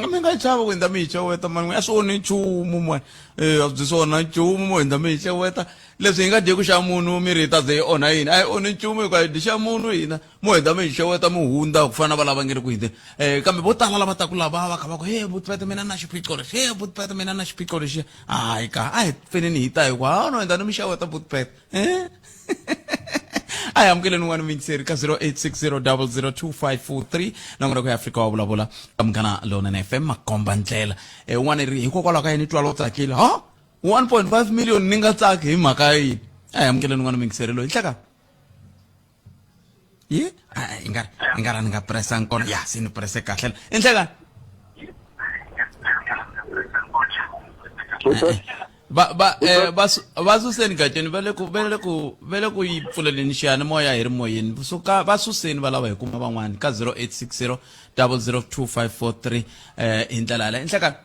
mi nga chavi ku hindza mi hi xeweta mani a swi onhi nchumu mani eh a byi swona nchumu mo hindza mi hi xeweta leswi hi nga dyeku xa munhu mi ri hi ta ze hi onha yini a hi onhi nchumu hikuva hi dyi xa munhu hina mo hindza mi hi xeweta mi hundza ku fana na valava nge ri ku hindzeni um kambe vo tala lava taku lava va kha va ku he butipete mina na xiphiqo lexi he butipete mina na xiphiqo lexi hayi ka a hi pfeneni hi ta hi ku ha no hindza ni mi xeweta butipete um a hi amukeleni un'wana muyingiseri ka 0860 002543 nongonoko ya afrika wa vulavula ka munghana lonene fm makomba ndlela um un'wana ri hikokwalaho ka yini twala u tsakile ha 1.5 million ni nga tsaki hi mhaka ya yini a hi amukeleni un'wana muyingiseri loyi nhlekani ye i nga i nga ra ni nga pressa nkona ya se ni presse kahle i nhlekani va va eh, va su- va suseni gatsheni va le ku va le ku va le ku yi pfuleleni xiyanimoya hi ri moyeni suka va suseni va lava hi kuma van'wani ka 0860 002543 eh hi ndlela yaleyo nhlekani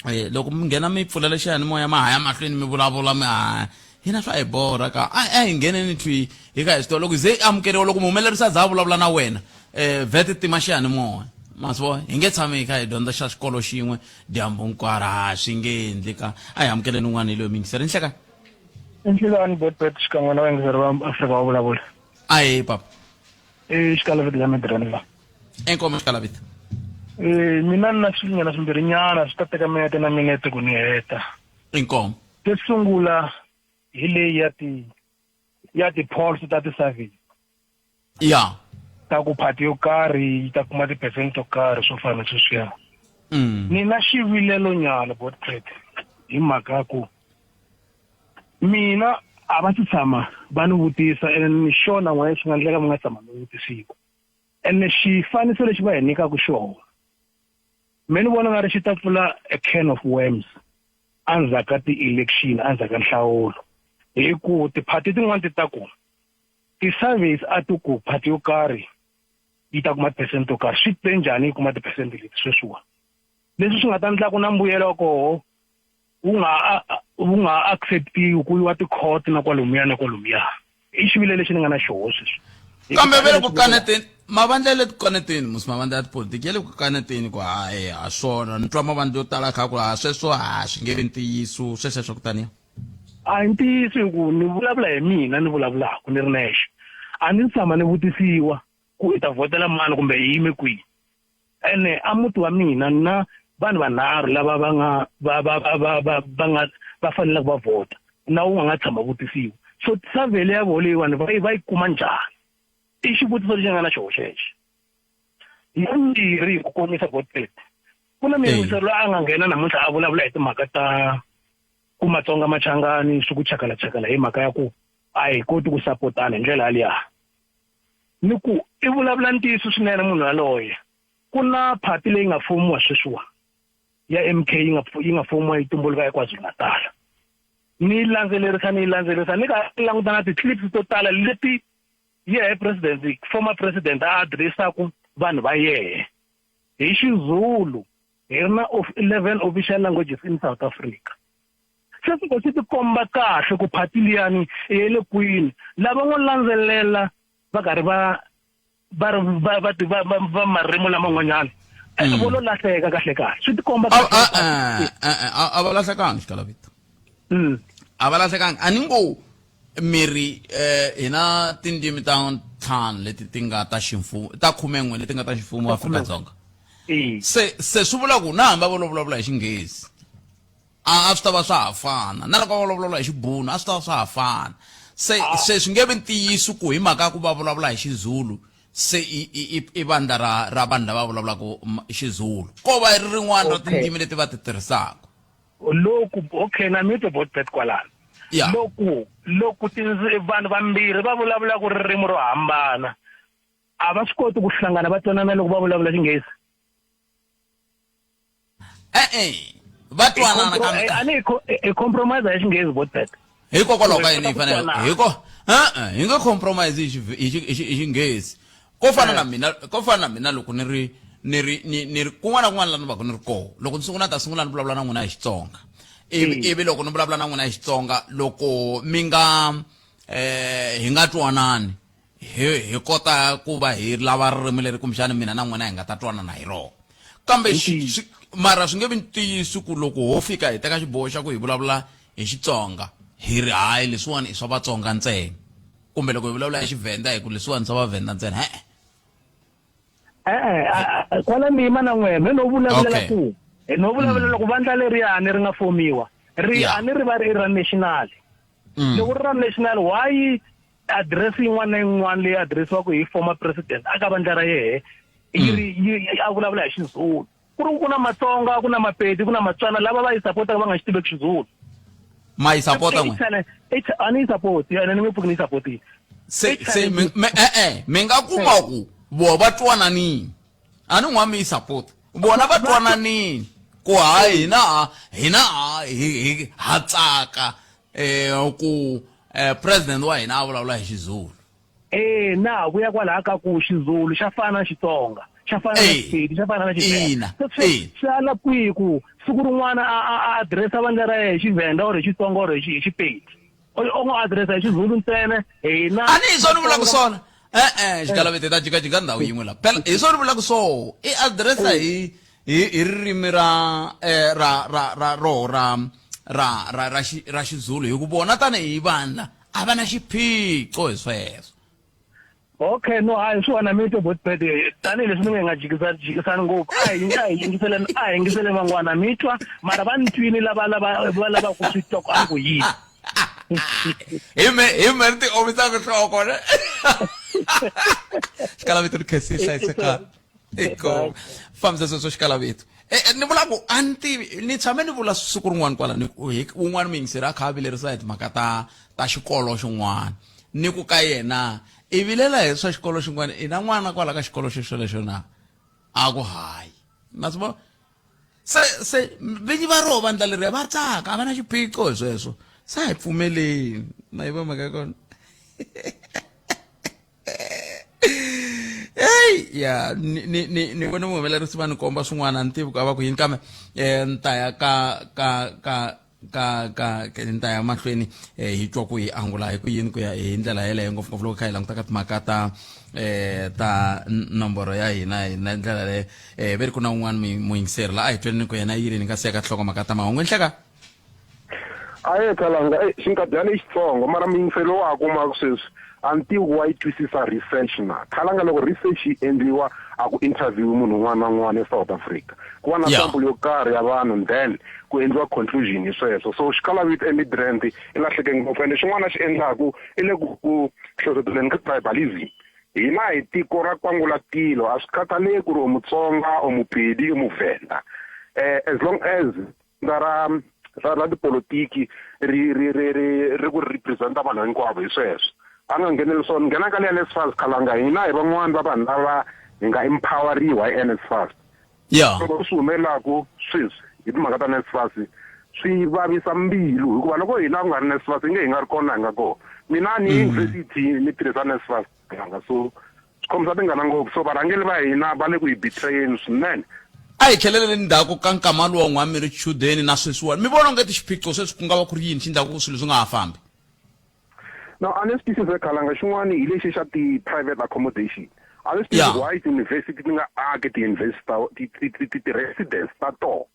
Eh, loko mi nghena mi pfulela xiyanimoya ma ha ya mahlweni mi vulavula mi ha hina swa hi borha ka a a hi ngheneni thwi hi ka hi swi tiva loko ze amukeriwa loko muhumelerisi a za a vulavula na wena um vhete tima xiyanimoya ma swi vona hi nge tshami hi kha hi dyondza xa xikolo xin'we dyambu hinkwaro ha swi nge endli ka a hi amukeleni un'wana hi loyi miyingiseri nhlekani Nhlekani Botbet xikan'we na vayingiseri va Afrika wa vulavula. Ahe papa. I xikalaviti la Midrand la. Inkomu xikalaviti. Eh mina ni na swilonyana swimbirhinyana swi ta teka minete na minete ku ni heta. Inkomu. Xo sungula hi leyi ya ti ya ti-polls ta ti-survey. Ya. Ta ku party yo karhi yi ta kuma ti-percent to karhi swo fana na sweswiya. Ni na xivilelo nyana Botpret hi mhaka ya ku mina a va si tshama va ni vutisa ene ni sure na n'wina swi nga endleka mi nga tshama mi vutisiwa. Ene xifaniso lexi va hi nyikaka xona me ni vona nga ri xi ta pfula a can of worms endzhaku ka ti-election endzhaku ka nhlawulo hi ku tiphati tin'wana ti ta ku ti-surveys a ti ku phati yo karhi yi ta kuma ti-percent to karhi swi te njhani yi kuma ti-percent leti sweswiwa leswi swi nga ta endla ku na mbuyelo wa koho wu nga wu nga acceptiwi ku yiwa ti-court na kwalomuya na kwalomuya i xivile lexi ni nga na xoho sweswi kambe ve le ku kaneteni mavandla ya le ku kaneteni musi mavandla ya tipolitiki ya le ku kaneteni ku hayi ha swona ni twa mavandla yo tala kha ku ha sweswo ha swi nge vi ntiyiso swesweswo kutaniya a hi ntiyiso hi ku ni vulavula hi mina ni vulavulaka ni ri nexe a ni tshama ni vutisiwa ku i ta vhotela mani kumbe i yime kwihi ene a muti wa mina na vanhu vanharhu lava va nga va va va va va va nga va faneleke va vhota na wun'we a nga tshama vutisiwa so survey leya voho leyiwani va yi va yi kuma njhani i xivutiso lexi nga na xoho xexo ya mbirhi hi ku komisa botpet ku na muyingiseri loyi a nga nghena namuntlha a vulavula hi timhaka ta ku matsonga machangani swi ku chakalachakala hi mhaka ya ku a hi koti ku sapotana hi ndlela yaliya ni ku i vulavula ntiyiso swinene munhu yaloye ku na phati leyi nga fomiwa sweswiwa ya MK yi nga yi nga fomiwa yi tumbuluka eKwaZulu-Natal ni yi landzelerisa ni yi landzelerisa ni ka languta na ti-clips to tala leti yehe president former president a addressaku vanhu va yehe hi Xizulu hi ri na of 11 official languages in South Africa se swi swi tikomba kahle ku phati liyani i ya le kwini lava ngo landzelela va karhi va va ri va va va va va marimi laman'wanyana vo lo lahleka kahle kahle swi tikomba a va lahlekanga xikalavito a va lahlekanga a ni ngo miri eh hina tindzimi ta ntlhanu leti ti nga ta ximfumo ta khumen'we leti nga ta ximfumo Afrika-Dzonga se se swi vula ku na hambi a vo lo vulavula hi xinghezi a a swi ta va swa ha fana na loko va vulavula hi xibunu a swi ta va swa ha fana se ah. se swi nge vi ntiyiso ku hi mhaka ya ku va vulavula hi xizulu se i i i vandla ra ra vanhu lava vulavulaka xizulu ko va ri rin'wana ra tindzimi leti va ti tirhisaka loku okay na mi twe bot bet kwalano loku loku vanhu vambirhi va vulavula ku ririmi ro hambana a va swi koti ku hlangana va twanana loko va vulavula xinghezi e-e va twanana kambe a ni hi compromise hi xinghezi botbet hikokwalaho ka yini hi fanele hiko e-e hi nge compromise hi hi xinghezi ko fana na mina ko fana na mina loko ni ri ni ri ni ni ri kun'wana na kun'wana la ni va ku ni ri kona loko ni sungula ni ta sungula ni vulavula na n'wina hi Xitsonga ivi ivi loko ni vulavula na n'wina hi Xitsonga loko mi nga eh hi nga twanani hi hi kota ku va hi lava ririmi leri kumbexana mina na n'wina hi nga ta twanana hi rona kambe mara swi nge vi ntiyiso ku loko ho fika hi teka xiboho xa ku hi vulavula hi Xitsonga hi ri hayi leswiwani i swa Vatsonga ntsena kumbe loko hi vulavula hi Xivhenda hi ku leswiwani swa Vavhenda ntsena e-e e-e kwala ni yima na n'wina me no vulavulela ku no vulavulela ku vandla leriyani ri nga fomiwa ri a ni ri va ri ra national loko ri ra national why address yin'wana na yin'wana leyi addressiwaka hi former president aka vandla ra yehe yi ri yi a vulavula hi xizulu ku ri ku na matsonga ku na mapedi ku na matswana lava va yi sapotaka va nga xi tiveki xizulu ma yi sapota n'we a ni yi sapoti ene ni nge pfuki ni yi sapotile se se me e-e mi nga kuma ku vo va twananini a ni n'wa mi yi sapota vona va twananini ku hayi hina hina hi ha tsaka eh ku eh, president wa hina a vulavula hi xizulu eh na vuya kwalaha ka ku xizulu xa fana na xitsonga xa fana na xipedi xa fana na xivenda swi ala kwihi ku siku rin'wana a a addressa vandla ra yena hi xivenda or hi xitsonga or hi xipedi o ngo addressa hi xizulu ntsena hina a ni hi swona vulaka swona e-e xikalavete ta jikajika ndhawu yin'we la phela hi swona vulaka swo i addressa hi hi hi ririmi ra eh, ra ra ra roho ra ra ra ra xi ra xizulu hi ku vona tanihi vandla a va na xiphiqo hi sweswo. Okay, no hayi swona mi twe botbet tanihileswi ni nga hi nga jikisa jikisani ngopfu a hi a hi yingiseleni a hi yingiseleni van'wana mi twa mara va ni twini lava lava va lavaka ku swi twa ku a ni ku yini hi me hi me ri ti omisaka nhloko ne xikalavito ni khesi hlayiseka iko fambisa sweswo xikalavito eh, eh, ni vula ku a ni tivi ni tshame ni vula siku rin'wana kwala ni ku hi un'wana muyingiseri a kha a vilerisa hi timhaka ta ta xikolo xin'wana ni ku ka yena i vilela hi swa xikolo xin'wana i na n'wana kwala ka xikolo xo xolexo na a ku hayi ma swi vona se se vinyi va roho vandla leriya va tsaka a va na xiphiqo hi sweswo se a hi pfumeleni ma yi va mhaka ya kona Hey ya ni ni ni ni vone muhumelerisi va ni komba swin'wana a ni tivi ku a va ku yini kambe um ni ta ya ka ka ka ka ka ka- ni ta ya mahlweni eh, hi twa ku hi angula hi ku yini ku ya hi ndlela yeleyo ngopfungopfu loko kha hi languta ka timhaka ta eh ta nomboro ya hina hi na ndlela leyo eh ve ri ku na un'wana muyingiseri la a hi tweni ku yena yini ni nga siya ka nhlokomhaka ta mahungu nhleka Aye khalanga eh xinkadyana i xitsongo mara muyingiselo wa ha kumaka sweswi a ni tivi ku wa yi twisisa research na khalanga loko research yi endliwa a ku interview munhu un'wana na un'wana eSouth Africa ku va na sample yo karhi ya vanhu then ku endliwa conclusion hi sweswo so xikalavito eMidrand i lahleke ngopfu ende xin'wana xi endlaku i le ku ku hlohloteleni ka tribalism hina hi tiko ra kwangulatilo a swi khathaleki ku ri u Mutsonga u Mupedi u Muvhenda eh as long as ra ra ra ra tipolotiki ri ri ri ri ri ku represent-a vanhu hinkwavo hi sweswo a nga ngheneli swona nghena ka leya NSFAS khalanga hina hi van'wani va vanhu lava hi nga empoweriwa hi NSFAS ya loko swi humelelaku sweswi hi timhaka ta NSFAS swi vavisa mbilu hikuva loko hina ku nga ri NSFAS inge hi nga ri kona hi nga kona mina ni university ni tirhisa NSFAS yanga so swi khomisa tingana ngopfu so varhangeri va hina va le ku hi betrayeni swinene a hi tlheleleni ndzhaku ka nkama luwa n'wa mi ri chudeni na sweswiwani mi vona ongeti xiphiqo sweswi ku nga va ku ri yini xi ndlaku ku swilo swi nga ha fambi no a ni swi twisisi khalanga xin'wana hi lexi xa ti-private accommodation a ni swi twisisi why ti-university ti nga aki ti-university ti-residence ta tona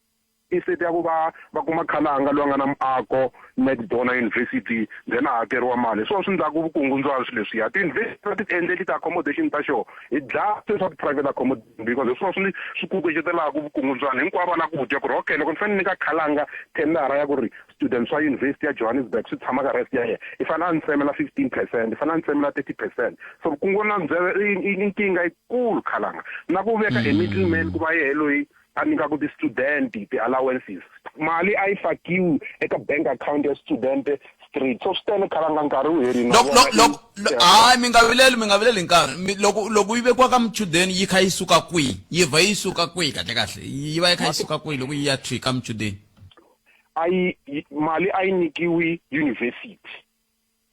Instead ya ku va va kuma khalanga loyi a nga na muako next door na university then a hakeriwa mali hi swona swi ndlaku vukungundzwana swilo leswiya ti-university va ti endleli ti-accommodation ta xona hi dlaya sweswi swa ti-private accommodation because hi swona swi swi kucetelaka vukungundzwana hinkwavo va na ku dya ku ri okay loko ni fanele ni nyika khalanga thendara ya ku ri students swa university ya Johannesburg swi tshama ka rest ya yena i fanele a ni tsemela 15 percent i fanele a ni tsemela 30 percent so vukungundzwana i nkingha yikulu khalanga na ku veka a middleman ku va yehe loyi a nyikaku ti-student ti-allowances mali a yi fakiwi eka bank account ya student straight so swi tele khalanga nkarhi wu herini hayi mi nga vileli mi nga vileli nkarhi loko loko yi vekiwa ka muchudeni yi kha yi suka kwihi yi vha yi suka kwihi kahle kahle yi va yi kha yi suka kwihi loko yi ya thwi ka muchudeni a yi mali a yi nyikiwi university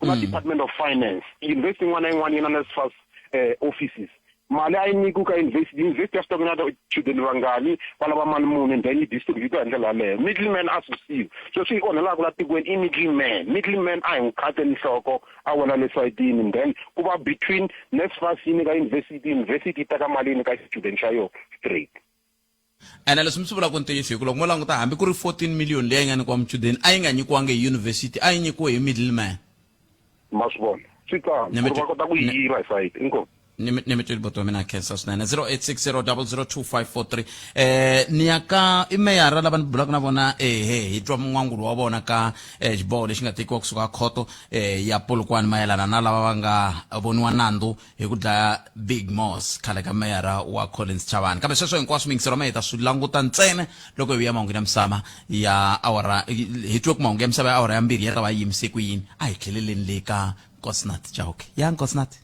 ku na department of finance university yin'wana na yin'wana yi na NSFAS eh, offices mali a yi nyikiwi ka university university ya swi tiva ku na chudeni vangani va lava mali muni and then yi distribute hi ndlela yaleyo middleman a susiwi sweswi yi onhelaka la tikweni i middleman middleman a hi n'wi khateni nhloko a wela le sayitini and then ku va between NSFAS yi nyika university university yi teka mali yi nyika xichudeni xa yona straight Ene leswi mi swi vulaka ntiyiso hi ku loko mo languta hambi ku ri 14 million leyi nga nyikiwa muchudeni a yi nga nyikiwangi hi university a yi nyikiwe hi middleman ma swi vona swi tano ku ri va kota ku yiva hi sayiti inkomu ni mi twile boto wa mina a khensa swinene 0860002543 eh ni ya ka i meyara lava ni bulaka na vona ehe hi twa mun'wangulo wa vona ka eh, xiboho lexi nga tekiwa kusuka khoto eh, ya Polokwane mayelana na lava va nga voniwa nandzu hi ku dlaya Big Moss khale ka meyara wa Collins Chavani kambe sweswo hinkwaswo miyingiselo ma hi ta swi languta ntsena loko hi vuya mahungu ya misava ya awara hi twe ku mahungu ya misava ya awara ya mbirhi ya ta va yi yimise ku yini a hi tlheleleni le ka Nkosinathi Chauke ya Nkosinathi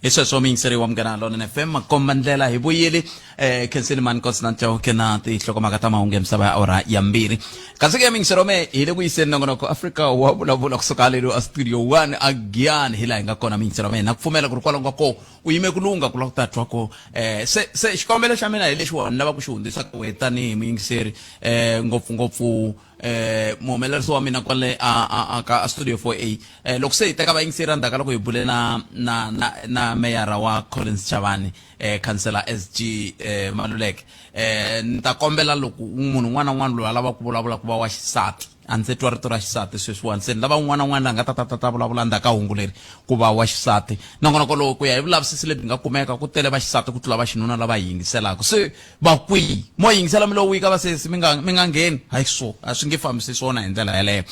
hi sweswo muyingiseri wa Munghana Lonene FM makomba ndlela hi vuyile eh khenseni mani Nkosinathi Chauke na tinhlokomhaka ta mahungu ya misava ya awara ya mbirhi kasi ke miyingiseri wa mehe hi le ku yiseni nongonoko Afrika wa vulavula kusuka haleno a studio 1 a Giyani hi laha hi nga kona miyingiseri wa mehe na ku pfumela ku ri kwalomu ka ko u yime ku lungha ku lava ku ta twa ko eh se se xikombelo xa mina hi lexiwani ni lava ku xi hundzisa ka wehe tanihi muyingiseri eh ngopfungopfu eh muhumelerisi wa mina kwale a a a ka a studio 4A eh loko se hi teka vayingiseri endzhaku ka loko hi bule na na na na meyara wa Collins Chavani eh khansela SG eh Maluleke eh ni ta kombela loko munhu un'wana na un'wana loyi a lavaka ku vulavula ku va wa xisati A ndzi twa rito ra xisati sweswiwani, se ni lava un'wana na un'wana la nga ta ta ta ta vulavula ndzhaku ka hungu leri ku va wa xisati. Nongonoko lowu, ku ya hi vulavisisi lebyi nga kumeka, ku tele vaxisati ku tlula vaxinuna lava hi yingiselaka. Se va kwihi? Mo yingisela mi lo wika vasesi, mi nga mi nga ngheni. Hayi so, a swi nge fambisi swona hi ndlela yeleyo.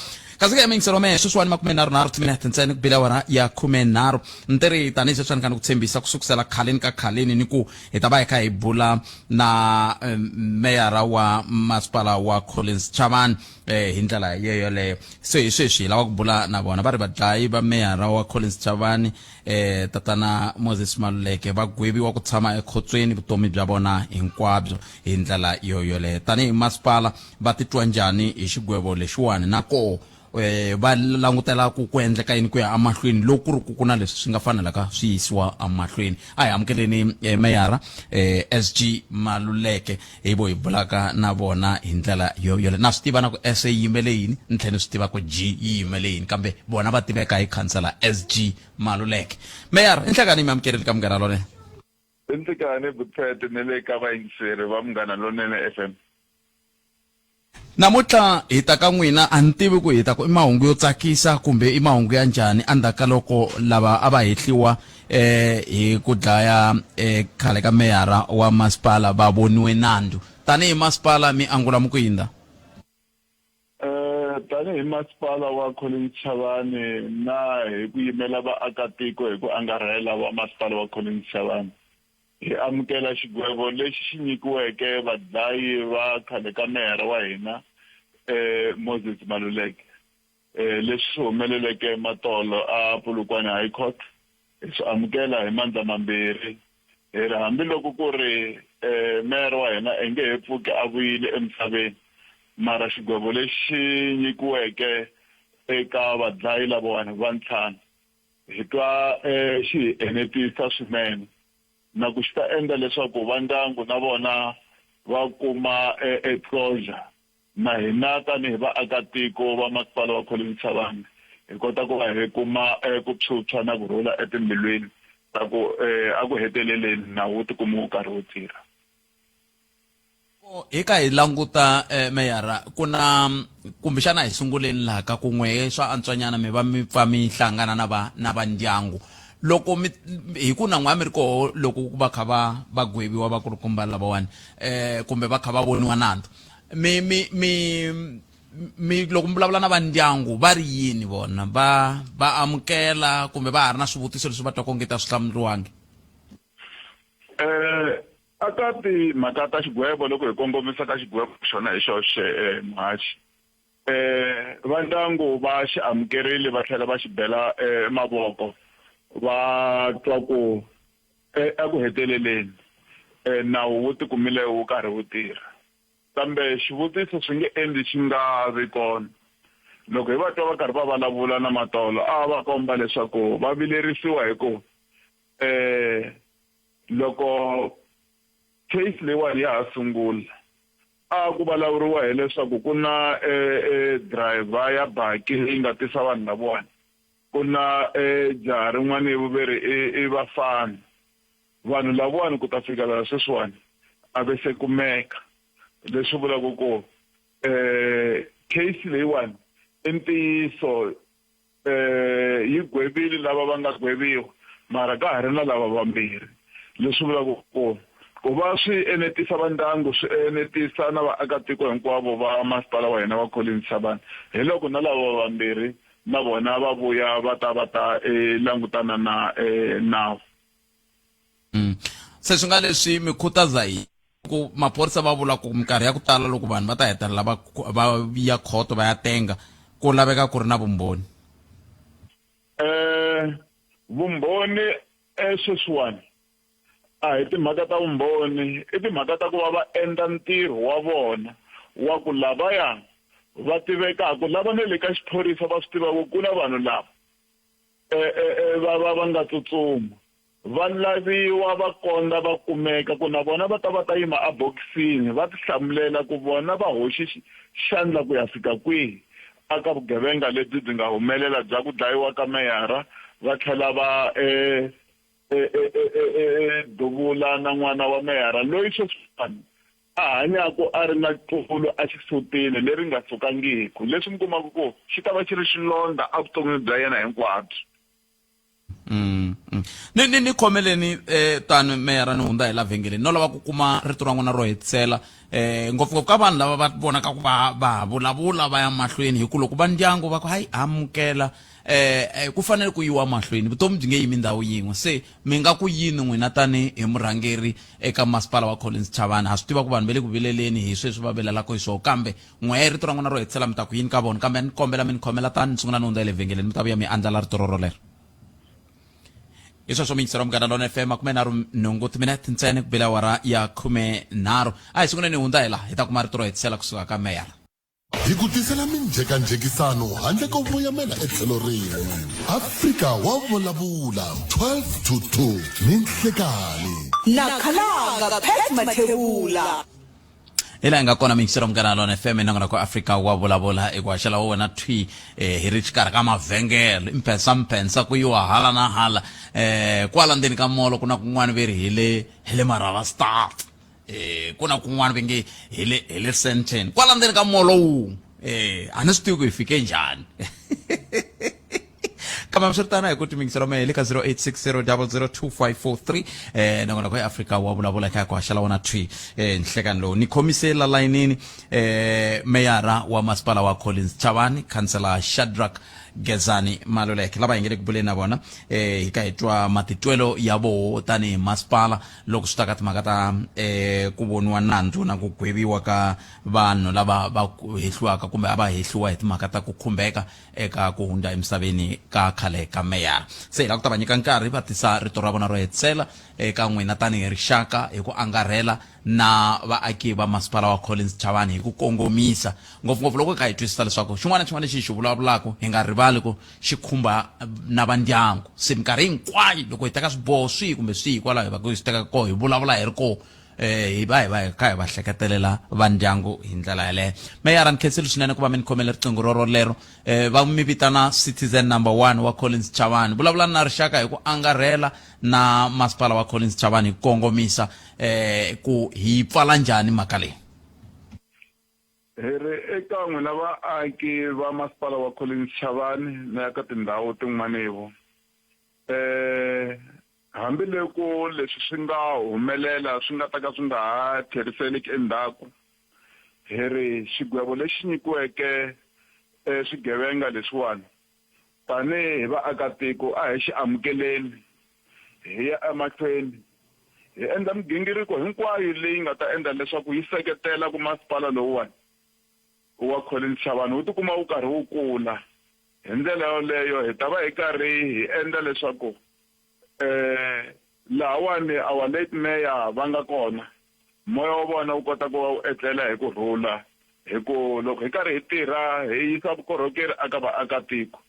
Kasi ke miyingiselo mehe sweswiwani 33 timinete ntsena ku bile awara ya 13. Ni te ri tanihi sweswi a ni kha ni ku tshembisa ku sukusela khaleni ka khaleni ni ku hi ta va hi kha hi bula na meyara wa masipala wa Collins Chavani eh, hi ndlela yeyo yoleyo. Se hi sweswi hi lava ku bula na vona va ri vadlayi va meyara wa Collins Chavani eh, tatana Moses Maluleke va gweviwa ku tshama ekhotsweni vutomi bya vona hinkwabyo hi ndlela yo yoleyo. Tanihi masipala va titwa njhani hi xigwevo lexiwani, na koho eh, va langutela ku ku endleka yini ku ya emahlweni loko ku ri ku ku na leswi swi nga fanelaka swi yisiwa emahlweni? A hi amukeleni eh, meyara eh, SG Maluleke, hi vo hi bulaka na vona hi ndlela yo yole. Na swi tiva na ku S yi yimele yini, ni tlhela ni swi tiva ku G yi yimele yini, kambe vona va tiveka hi khansela SG Maluleke. Meyara, i nhlekani mi amukerile ka Munghana Lonene. I nhlekani Butphete ni le ka vayingiseri va Munghana Lonene FM. Namuntlha hi ta ka n'wina, a ni tivi ku hi ta ku i mahungu yo tsakisa kumbe i mahungu ya njhani endzhaku ka loko lava a va hehliwa eh hi ku dlaya eh khale ka meyara wa masipala va voniwe nandzu. Tanihi masipala mi angula mi ku yini la? Eh tanihi masipala wa Collins Chavani na hi ku yimela vaakatiko hi ku angarhela va masipala wa Collins Chavani, Hi amukela xigwevo lexi xi nyikiweke vadlayi va khale ka meyara wa hina Moses Maluleke. Leswi swi humeleleke matolo a Polokwane High Court hi swi amukela hi mandla mambirhi. Hi ri hambiloko ku ri meyara wa hina i nge he pfuki a vuyile emisaveni, mara xigwevo lexi xi nyikiweke eka vadlayi lavawani va ntlhanu Hi twa xi hi enetisa swinene na ku xi ta endla leswaku va ndyangu na vona va kuma e closure na hina tanihi vaakatiko va masipala wa Collins Chabane hi kota ku va hi kuma ku phyuphya na ku rhula etimbilwini ta ku a ku heteleleni nawu wu tikuma wu karhi wu tirha. Hi ka hi languta eh, meyara ku na kumbexana hi sunguleni laha ka kun'we swa antswanyana mi va mi pfa mi hlangana na va na va ndyangu loko mi hi ku na n'wa mi ri koho loko va kha va va gweviwa vakulukumba lavawani eh kumbe va kha va voniwa nandzu mi mi mi mi loko mi vulavula na va ndyangu va ri yini vona va va amukela kumbe va ha ri na swivutiso leswi va twaka onge ta swi hlamuriwangi eh Aka timhaka ta xigwevo, loko hi kongomisa ka xigwevo xona hi xoxe, muhaxi, va ndyangu va xi amukerile va tlhela va xi bela mavoko, va twa ku eku heteleleni nawu wu tikumile wu karhi wu tirha. Kambe xivutiso swi nge endli xi nga vi kona. Loko hi va twa va karhi va vulavula na matolo, a va komba leswaku va vilerisiwa hi ku Loko case leyiwani ya ha sungula, a ku vulavuriwa hileswaku ku na e driver ya baki leyi nga tisa vanhu lavawani, ku na e jaha rin'wana ve ri i vafana. Vanhu lavawani ku ta fikela sweswiwani a ve se kumeka, leswi vulaka ku case leyiwani i ntiyiso eh yi gwevile lava va nga gweviwa mara ka ha ri na lava vambirhi leswi vulaka ku ku va swi enetisa va ndyangu swi enetisa na vaakatiko hinkwavo va masipala wa hina wa Collins Chabane hi loko na lava vambirhi na vona va vuya va ta va ta eh, langutana na eh, nawu Mm. Se swi nga leswi mi khutaza hi ku maphorisa va vula ku minkarhi ya ku tala loko vanhu va ta hetelela va va ya khoto va ya tenga ku laveka ku ri na vumbhoni. Eh vumbhoni eh sweswiwani a hi timhaka ta vumbhoni i timhaka ta ku va va endla ntirho wa vona wa ku lavaya va tivekaka lava na le ka xiphorisa va swi tivaka ku na vanhu lava eh, eh, eh, va va va nga tsutsuma va laviwa va kondza va kumeka ku na vona va ta va ta yima ebokisini va tihlamulela ku vona va hoxe xandla ku ya fika kwihi aka vugevenga lebyi byi nga humelela bya ku dlayiwa ka meyara va tlhela va duvula na n'wana wa meyara loyi sweswiwani. a hanyaka a ri na qulu exisutini leri nga sukangiku, leswi mi kumaka ku xi ta va xi ri xilondza evuton'wini bya yena hinkwabyo. Mm, mm. Ni ni ni khomeleni eh tano meyara ni hundza hi la vhengeleni no lava ku kuma rito ra n'wina ro hetisela eh ngopfungopfu ka vanhu lava va vonaka ku va va vulavula va ya mahlweni hi ku loko va ndyangu va ku hayi amukela eh, eh ku fanele ku yiwa mahlweni vutomi byi nge yimi ndhawu yin'we se mi nga ku yini n'wina tani hi murhangeri eka masipala wa Collins Chavani ha swi tiva ku vanhu va le ku vileleni hi sweswi va vilelaka hi swona kambe n'we rito ra n'wina ro hetisela mi ta ku yini ka vona kambe ni kombela mi ni khomela tani ni sungula ni hundza hi le vhengeleni mi ta vuya mi andlala rito rorolero hi sweswo miyingiselo munghana lona fm 38 timinete ntsena ku bela awara ya 13 a hi sunguleni hi hundza hi laha hi ta kuma rito ro hetisela kusuka ka meyara Hi ku tisela minjhekanjhekisano handle ko voyamela etlhelo rin'we. Afrika wa vulavula 12 to 2 ninhlekani. Na khalanga Pat Mathebula. Hi laha hi nga kona miyingiselo munghana lona fm nongonoko Afrika wa vulavula i ku haxela wa wena thwi eh, hi ri xikarhi ka mavhengele i mphensa mphensa ku yiwa hala na hala eh, kwala ndzeni ka molo ku na kun'wana ve ri hi le hi le Marabastad eh ku na kun'wana va nge hi le hi le Sandton kwala ndzeni ka molo wun'we eh a ni swi tivi ku hi fike njhani kambe hambiswiritano hi ku timingiselo mehe le ka 0860002543 eh nongonoko ya Afrika wa vulavula kha ku haxela wona thwi eh nhlekani lowu ni khomise la layinini eh meyara wa masipala wa Collins Chavani khansela Shadrack Gezani Maluleke lava hi nge le ku buleni na vona eh hi ka hi twa matitwelo ya voho tanihi masipala loko swi ta ka timhaka ta um ku voniwa nandzu na ku gweviwa ka vanhu lava va hehliwaka kumbe a va hehliwa hi timhaka ta ku khumbeka eka ku hundza emisaveni ka khale ka meyara se hi lava ku ta va nyika nkarhi va tisa rito ra vona ro hetisela eka n'wina tanihi rixaka hi ku angarhela na vaaki va masipala wa Collins Chavani hi ku kongomisa ngopfungopfu loko hi kha hi twisisa leswaku xin'wana na xin'wana lexi hi xi vulavulaka hi nga rivali ku xi khumba na va ndyangu se minkarhi hinkwayo loko hi teka swiboho swihi kumbe swihi kwalaho hi va ku swi teka koho hi vulavula hi ri koho eh hi va hi va hi kha hi va hleketelela va ndyangu hi ndlela yaleyo meyara ni khensile swinene ku va mi ni khomele riqingho roro lero eh va mi vitana citizen number one wa Collins Chavani vulavula na rixaka hi ku angarhela na masipala wa Collins Chavani hi ku kongomisa eh ku hi pfala njhani mhaka leyi Hi ri eka n'wina vaaki va masipala wa Collins Chavani na ya ka tindhawu tin'wanivo. Hambiloko leswi swi nga humelela swi nga ta ka swi nga ha tlheriseleki endzhaku, hi ri xigwevo lexi nyikiweke swigevenga leswiwani Tanihi vaakatiko a hi xi amukeleni, hi ya emahlweni hi endla migingiriko hinkwayo leyi nga ta endla leswaku yi seketela ku masipala lowuwani wa Collins Chabane wu tikuma wu karhi wu kula. Hi ndlela yoleyo hi ta va hi karhi hi endla leswaku Lahawani our late mayor va nga kona, moya wa vona wu kota ku va wu etlela hi ku rhula, hi ku loko hi karhi hi tirha hi yisa vukorhokeri eka vaakatiko,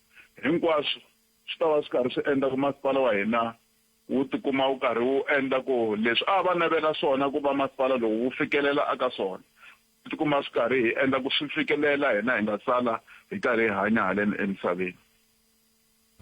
hinkwaswo swi ta va swi karhi swi endla ku masipala wa hina wu tikuma wu karhi wu endla ku leswi a va navela swona ku va masipala lowu wu fikelela eka swona, swi tikuma swi karhi hi endla ku swi fikelela hina hi nga sala hi karhi hi hanya haleni emisaveni.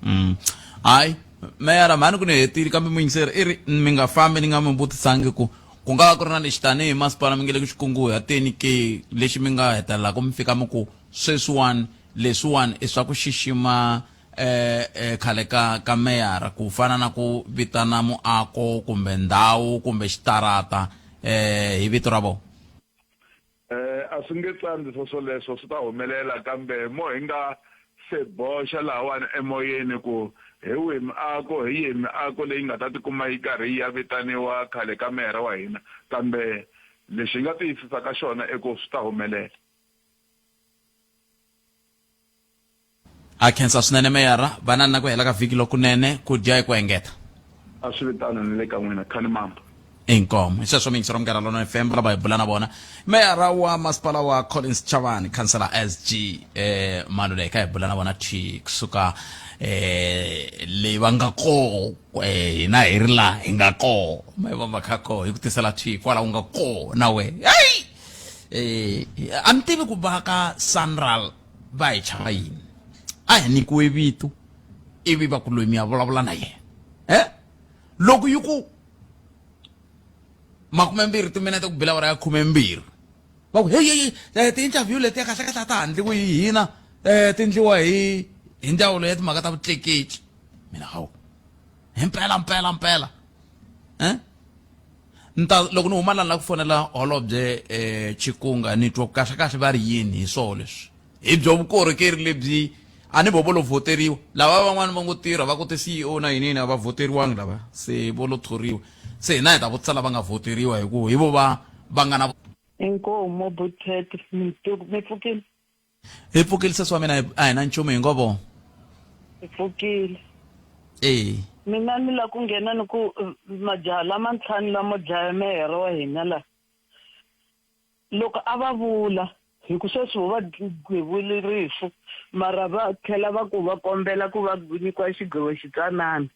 Mm. Hayi, meyara mhani ku ni hetile kambe muyingiseri i ri mi nga fambi ni nga mi vutisangi ku ku nga va ku ri na lexi tanihi masipala mi nge le ku xi kunguhateni ke lexi mi nga hetelelaka mi fika mi ku sweswiwani leswiwani i swa ku xixima eh, eh khale ka ka meyara ku fana na ku vitana muako kumbe ndhawu kumbe xitarata eh hi vito ra vona Eh, a swi nge tsandzi swoswoleswo swi ta humelela kambe mo hi nga se boxa lahawani emoyeni ku hi wihi miako hi yihi miako leyi nga ta tikuma yi karhi yi ya vitaniwa khale ka meyara wa hina kambe lexi hi nga tiyisisaka xona i ku swi ta humelela. A khensa swinene meyara, vanani na ku hela ka vhiki lokunene, ku dya hi ku engeta. A swi vi tano ni le ka n'wina, Khani Mamba. Inkomu. Hi sweswo miyingiseri wa Munghana Lonene FM lava hi bula na vona. Meyara wa masipala wa Collins Chavani, Khansela SG eh, Maluleke hi bula na vona thwi kusuka eh, leyi va nga koho eh, hina hi ri laha hi nga koho me va va kha koho hi ku tisela thwi kwala u nga koho na we hey! eh, a mi tivi ku va ka Sanral va hi chava yini a hi nyikiwe vito ivi va ku loyi mi ya vulavula na yena e loko yi ku Makumembirhi timinete ku bila awara ya khumembirhi. Va ku hey hey hey ti-interview letiya kahle kahle a ta ha ndliwi hi hina um ti ndliwa hi hi ndzawulo ya timhaka ta vutleketli. Mina hawu hi mpela mpela mpela eh ni ta loko ni huma lani la ku fonela holobye um Chikunga ni twa kahle kahle va ri yini hi swoho leswi hi byo vukorhokeri lebyi a ni vo vo lo voteriwa lava van'wani va ngo tirha va ku ti-C_E_O na yini yini a va voteriwangi lava se vo lo thoriwa se hina hi ta vutisa lava nga voteriwa hi ku hi vo va va nga na Inkomu Buthet mi pfukile? Hi pfukile sesi wa mina a hi na nchumu hi ngo vo. Hi pfukile. E. Mina ni la ku nghena ni ku majaha lama ntlhanu lamo dlaya meyara wa hina la loko a va vula hi ku sweswi vo va gwevule rifu mara va tlhela va ku va kombela ku va nyikiwa xigwevo xitsanana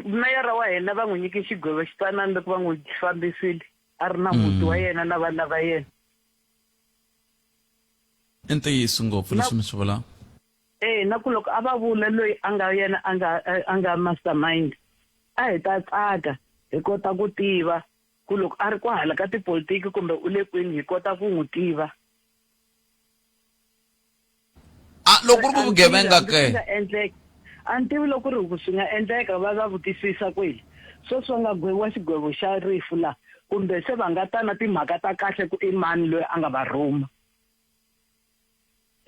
meyara wa hina va n'wi nyike xigwevo xitsanana loko va n'wi fambisile a ri na muti wa yena na vana va yena I ntiyiso ngopfu leswi mi swi vulaka. E na ku loko a va vula loyi a nga yena a nga a nga mastermind a hi ta tsaka hi kota ku tiva ku loko a ri kwahala ka tipolitiki kumbe u le kwini hi kota ku n'wi tiva. A loko ku ri ku vugevenga ke? Swi nga endleka. A ni tivi loko ku ri ku swi nga endleka va va vutisisa kwini. Sweswi va nga gweviwa xigwevo xa rifu la kumbe se va nga ta na timhaka ta kahle ku i mani loyi a nga va rhuma.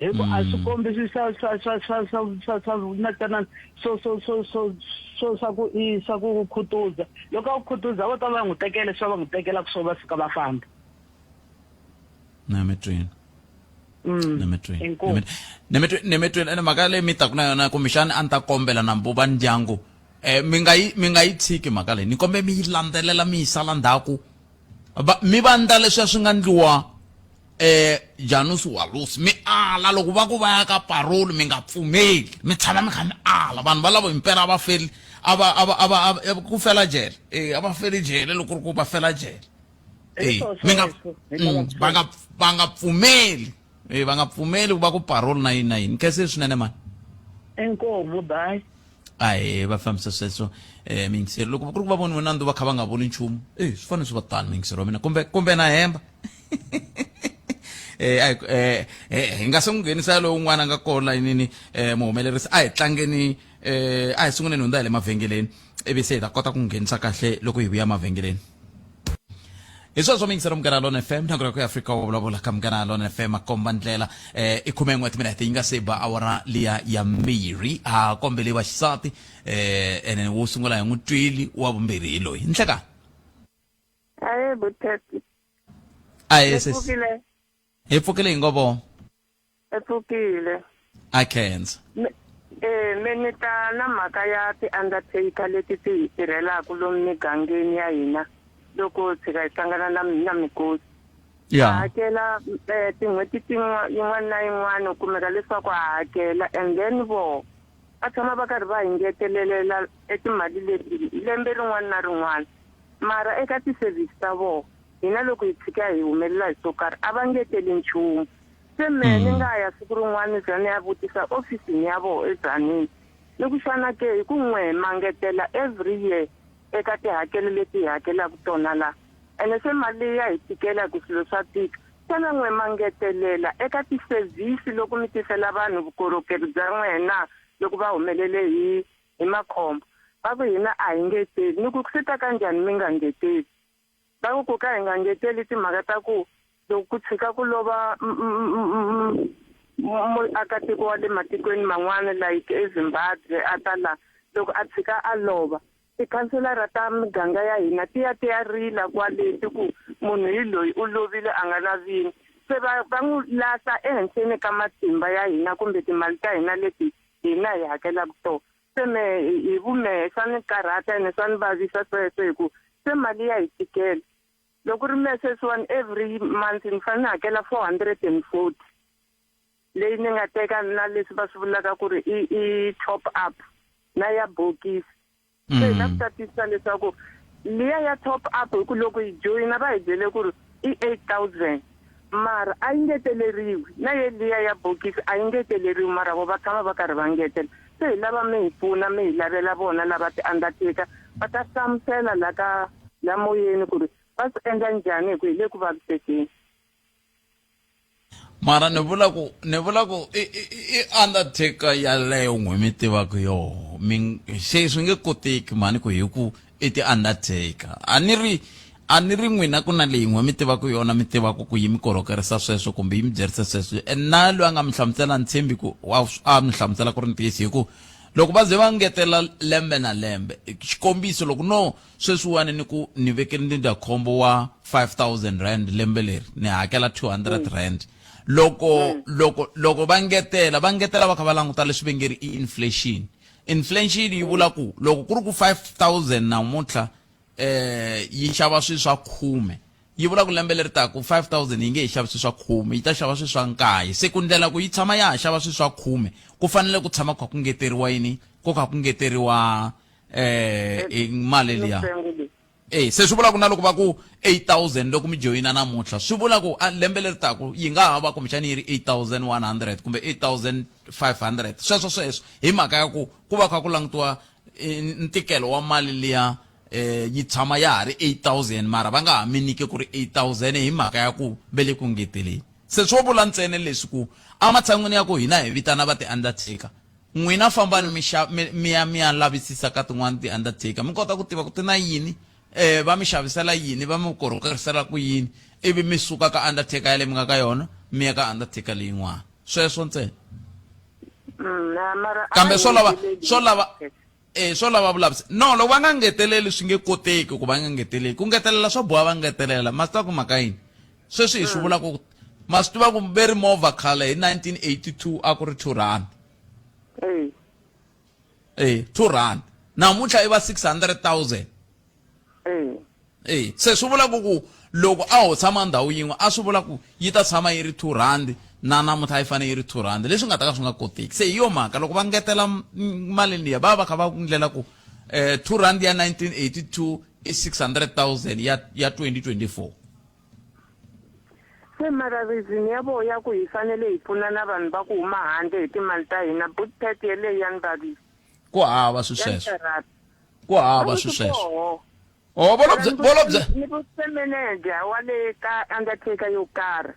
Hi ku a swi kombisi swa swa swa swa swa swa swa na swo swo swo swo swo swa ku i swa ku khutuza. Loko a ku khutuza vo ta va n'wi tekela leswi va n'wi tekelaka swona va suka va famba. Na mi twini. Ni mi twini. Ni mi twini ni mi twini ene mhaka leyi mi taku na yona kumbexani a ni ta kombela na va ndyangu mi nga yi mi nga yi tshiki mhaka leyi ni kombe mi yi landzelela mi yi sala ndzhaku va mi va ndla leswiya swi nga ndliwa Janus Walus mi ala loko va ku va ya ka parole mi nga pfumeli mi tshama mi kha mi ala vanhu valavo himpela a va feli a va a va a va ku fela jele a va feli jele loko ku ri ku va fela jele eh mi nga va nga va nga pfumeli eh va nga pfumeli ku va ku parole na yini na yini khense swinene mani inkomu bye ahe va fambisa sweswo eh miyingiseri loko ku ri ku va voniwe nandzu va kha va nga vuli nchumu eh swi fanele swi va tano miyingiseri wa mina kumbe kumbe na hemba eh ai eh hi nga se n'wi nghenisa loyi un'wana a nga kona layinini eh muhumelerisi a hi tlangeni eh a hi sunguleni hundza hi le mavhengeleni ivi se hi ta kota ku nghenisa kahle loko hi vuya mavhengeleni hi sweswo miyingiselo munghana lona fm na ku ya afrika wa vulavula ka munghana lona fm a komba ndlela eh i khume n'we timinete yi nga se ba awara liya ya mbirhi a kombele va xisati eh ene wo sungula hi n'wi twili wa vumbirhi hi loyi nhlekani aye butati aye sis hi pfukile hi ngo vo Hi pfukile. A khensa. Eh, me ni ta na mhaka ya ti-undertaker leti ti hi tirhelaka lomu migangeni ya hina loko tshika hi hlangana na na mikosi. Ya. Hakela eh, tin'hweti tin'wana na yin'wana u kumeka leswaku ha hakela and then voho va tshama va karhi va hi ngetelelela e timali leti lembe rin'wana na rin'wana mara eka ti-service ta vona hina loko hi tshika hi humelela hi swo karhi a va ngeteli nchumu Se mehe ni nga ya siku rin'wana za ni ya vutisa ofisini ya voho eTzaneen, ni ku xana ke hi ku n'we ma ngetela every year eka tihakelo leti hi hakelaka tona la, ene se mali leyi ya hi tikela hi ku swilo swa tika, xana n'we ma ngetelela eka ti-service loko mi tisela vanhu vukorhokeri bya n'wehe na loko va humelele hi hi makhombo? Va ku hina a hi ngeteli. Ni ku swi ta ka njhani mi nga ngeteli? Va ku ku ka hi nga ngeteli timhaka ta ku loko ku tshika ku lova muakatiko wa le matikweni man'wana like eZimbabwe a ta la loko a tshika a lova tikhanselara ta miganga ya hina ti ya ti ya rila kwale ti ku munhu hi loyi u lovile a nga na vini se va va n'wi lahla ehenhleni ka matimba ya hina kumbe timali ta hina leti hina hi hakelaka tona Se me hi vumehe swa ni karhata ene swa ni vavisa sweswo hi ku se mali ya hi tikela. Loko ku ri mehe sweswiwani every month ni fanele ni hakela 440 leyi ni nga teka na leswi va swi vulaka ku ri i i top up na ya bokisi. Se hi lava ku ta twisisa leswaku liya ya top up hi ku loko hi joyina va hi byele ku ri i 8000 mara a yi ngeteleriwi na yeliya ya bokisi a yi ngeteleriwi mara vo va tshama va karhi va ngetela se hi lava mi hi pfuna mi hi lavela vona lava ti-undertaker va ta hlamusela la ka. la moyeni ku ri va swi endla njhani hi ku hi le ku vavisekeni. Mara ni vula ku ni vula ku i i i undertaker yaleyo n'we mi tivaka yoho mi se swi nge koteki mhani ku hi ku i ti-undertaker a ni ri a ni ri n'wina ku na leyi n'we mi tivaka yona mi tivaka ku yi mi korhokerisa sweswo kumbe yi mi byerisa sweswo and na loyi a nga mi hlamusela ni tshembi ku a mi hlamusela ku ri ntiyiso hi ku loko va ze va ngetela lembe na lembe xikombiso loko no sweswiwani ni ku ni vekele ndzindzakhombo wa 5000 rand lembe leri ni hakela 200 mm. rand loko mm. loko loko va ngetela va ngetela va kha va languta leswi va nge ri i inflation inflation yi vula ku loko ku ri ku 5000 namuntlha eh yi xava swilo swa khume yi vula ku lembe leri taka 5000 yi nge yi xavi swilo swa khume yi ta xava swilo swa nkaye se ku ndlela ku yi tshama ya ha xava swilo swa khume ku fanele ku tshama ku kha ku ngeteriwa yini ku kha ku ngeteriwa eh mali liya eh se swi vula ku na loko va ku 8000 loko mi joyina namuntlha swi vula ku lembe leri taku yi nga ha va kumbexani yi ri 8100 kumbe 8500 sweswo sweswo hi mhaka ya ku ku va kha ku langutiwa eh, ntikelo wa mali liya eh yi tshama ya ha ri 8000 mara va nga ha mi nyike ku ri 8000 hi mhaka ya ku ve le ku ngeteleni se swo vula ntsena leswi ku ematshan'wini ya ku hina hi vitana va ti-undertaker N'wina fambani mi xa mi mi ya mi ya lavisisa ka tin'wana ti-undertaker mi kota ku tiva ku ti na yini eh va mi xavisela yini va mi korhokerisela ku yini ivi mi suka ka undertaker yaleyi mi nga ka yona mi ya ka undertaker leyin'wana sweswo ntsena Mm, na mara a kambe va swo lava ngeteleli. swo lava eh swo lava vulavisi no loko va nga ngeteleli swi nge koteki ku va nga ngeteleli ku ngetelela swa boha va ngetelela ma swi tiva ku mhaka yini sweswi hi swi vula ku ma swi tiva ku ve ri movha khale hi 1982 a ku ri 2 rand Eh. Eh, 2 rand namuntlha i va 600,000 Eh. Eh, se swi vula ku ku loko a ho tshama ndhawu yin'we a swi vula ku yi ta tshama yi ri 2 rand na namuntlha a yi fanele yi ri 2 rand leswi nga ta ka swi nga koteki se hi yo mhaka loko va ngetela mali liya va va kha va ndlela ku eh 2 rand ya 1982 i 600,000 ya ya 2024 Se mara reason ya voho ya ku hi fanele hi pfuna na vanhu va ku huma handle hi timali ta hina bootpet yeleyo ya ni vavisa. Ku hava swi Ya ni sweswo. karhata. Ku hava A swi swi sweswo. koho. Oh, volo bya volo bya Ni vutise manager wa le ka undertaker yo karhi.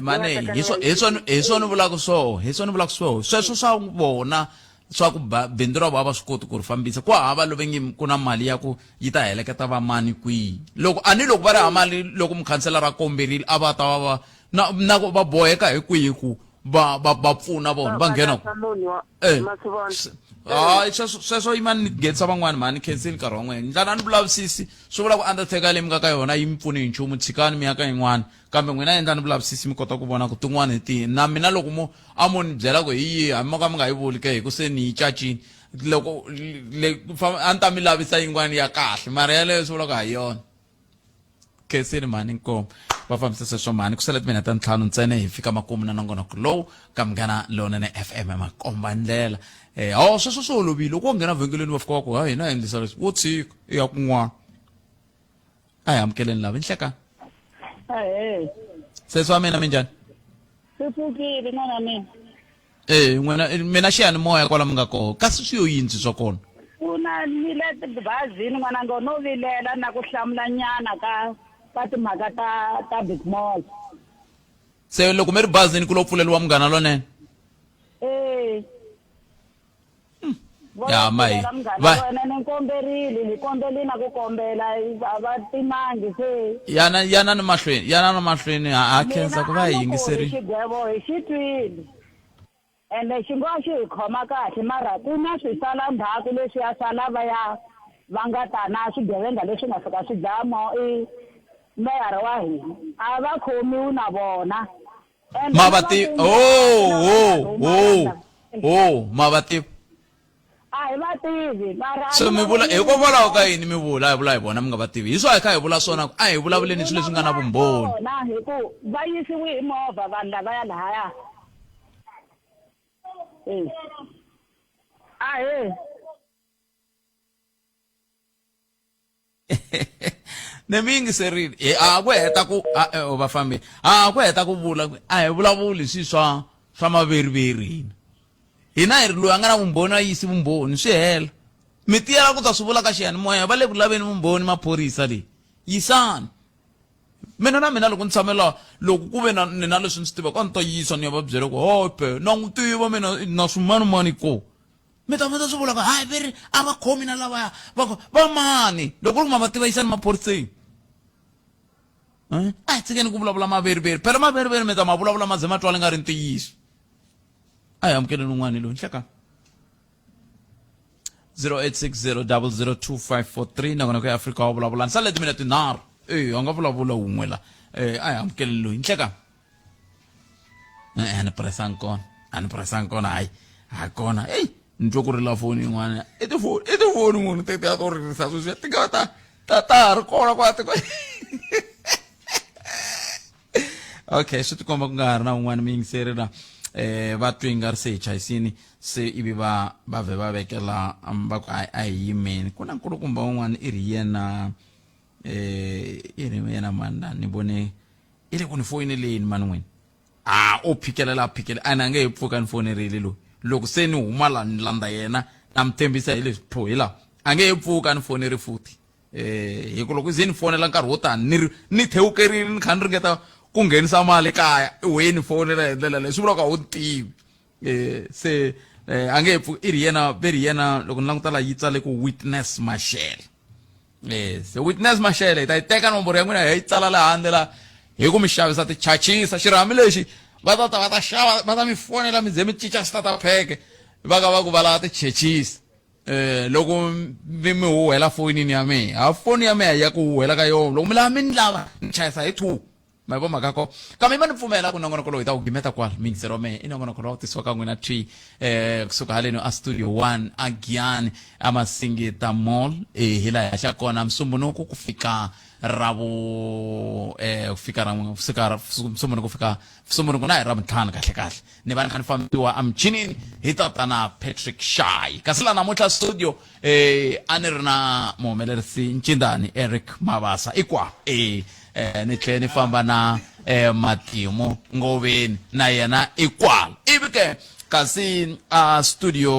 Mane hi swo hi swo hi swo ni vulaka swo hi swo ni vulaka swo sweswo swa vona swa ku bindzu ra vona va swi koti ku ri fambisa ku hava lo nge ku na mali ya ku yi ta heleketa va mani kwihi loko a ni loko va ri hava mali loko mukhanselara a komberile a va ta va va na na ku va boheka hi kwihi ku va va va pfuna vona va nghena ku eh hayi sweswo sweswo yimani ni nghenisa van'wani mhani khensini nkarhi wa n'wina ndlana ni vulavisisi swi vula ku undertaker leyi mi nga ka yona yi mi pfuni hi nchumu tshikani mi ya ka yin'wana kambe n'wina endlani vulavisisi mi kota ku vona ku tin'wana hi tihi na mina loko mo a mo ni byela ku hi yihi hambi mo ka mi nga yi vuli ke hi ku se ni yi cacini loko le a ni ta mi lavisa yin'wana ya kahle mara yaleyo swi vula ku ha yona khensini mhani nkomo va fambisa sweswo mhani ku sele timinete ta ntlhanu ntsena hi fika makumu na nongonoko lowu ka munghana lonene fm makomba ndlela um ho sweswo swi olovile loko wo nghena vhengeleni va fika va ku ha hina endlisa leswi wo tshika i ya kun'wana a hi amukeleni lava nhlekani Ahee. sesi wa mina minjhani Swi pfukile n'wana mina. e n'wina mina xiyanimoya kwala mi nga koho kasi swi yo yini swi swa kona Ku na ni le tibazini n'wananga no vilela na ku hlamula nyana ka ka timhaka ta ta big mall. se loko mi ri bazini ku lo pfuleliwa munghana lonene Eh. Ya, ma hi- va wena ni komberile hi kombelile na ku kombela a va timangi se yana yana ni mahlweni yana ni mahlweni ha ha khensa ku va hi yingiserile xigwevo hi xi twile ende xi ngo xi hi khoma kahle mara ku na swisala ndzhaku leswiya swa lavaya va nga ta na swigevenga leswi nga fika swi dlaya mo i meyara wa hina a va khomiwi na vona ma va tiva oh oh oh oh ma va tiva a hi va tivi mara se mi vula hikokwalaho ka yini mi vula hi vula hi vona mi nga va tivi hi swo hi kha hi vula swona ku a hi vulavuleni swilo leswi nga na vumbhoni na hi ku va yisiwe hi movha vanhu lavaya lahaya ahee ne mi yingiserile he a ku heta ku eh, va fambile a ku heta ku vula a hi vulavuli swi swa swa maveriveri hina hina hi ri loyi a nga na vumbhoni a yisi vumbhoni swi hela Mi tiyela ku ta swi vula ka xiyanimoya va le ku laveni vumbhoni maphorisa leyi. Yisani. Mina na mina loko ni tshame laha loko ku ve na ni na leswi ni swi tivaka a ni ta yisa ni ya va byela ku hope na n'wi tiva mina na swimanimani ko. Mi ta mi ta swi vula ku hayi ve ri a va khomi na lavaya va ku va mani loko ku ri ku ma va tiva yisani maphoriseni. Eh? A hi tshikeni ku vulavula maveriveri phela maveriveri mi ta ma vulavula ma ze ma twala nga ri ntiyiso. A hi amukeleni un'wana loyi nhlekani. 0860002543 nakona ku ya Afrika wa vulavula ni sale timinete tinharhu eh a nga vulavula wun'we la eh a hi amukeleni loyi nhleka eh a ni presang kona a ni presang kona hayi ha kona eyi ni twa ku rila foni yin'wana i tifoni i tifoni munhu tetiya to ririsa sweswiya ti nga ta ta ta ha ri kona kwa tiko okay swi tikomba ku nga ha ri na un'wana muyingiseri la eh va twe nga ri se hi chayisini se ivi va va vhe va vekela um, va ku a a hi yimeni ku na nkulukumba un'wana i ri yena eh i ri yena mani la ni vone i le ku ni foyineleni mani n'wini a o phikelela a phikelela a na nge he pfuka ni fonerile loyi loko se ni huma la ni landza yena na mi tshembisa hi leswi pho hi laha a nge he pfuka ni foneri futhi eh hi ku loko ze ni fonela nkarhi wo tani ni ri ni thewukerile ni kha ni ringeta ku nghenisa mali kaya we ni fonela hi ndlela leyi swi vula ku a wu tivi eh se eh, a nge he pfuki i ri yena ve ri yena loko ni languta la yi tsale ku witness mashele eh se witness mashele hi ta yi teka nomboro ya n'wina hi yi tsala laha handle la hi ku mi xavisa tichachisa xirhami lexi va ta ta va ta xava va ta mi fonela mi ze mi cinca xitata pheke va ka va ku va lava tichechisa eh loko mi mi huhela fonini ya mina ha foni ya mina ya ku huhela ka yona loko mi lava mi ni lava ni chayisa hi two ma vo mhaka ko kambe ma ni pfumela ku nongonoko lowu hi ta ku gimeta kwala miyingiselo wa mehe i nongonoko lowu tisiwa ka n'wina twi eh kusuka haleno a studio 1 a Giyani a Masingita Mall eh hi laha xa kona msumbunuku ku fika ravu eh ku fika ra fika msumbunuku ku fika msumbunuku na hi ravuntlhanu kahle kahle ni va ni kha ni fambiwa emichinini hi tatana Patrick Shai kasi la namuntlha studio eh a ni ri na muhumelerisi ncindani Eric Mabasa ikwa eh eh ni tlhe ni famba na eh Matimu Ngoveni na yena ikwala ivi ke kasi a studio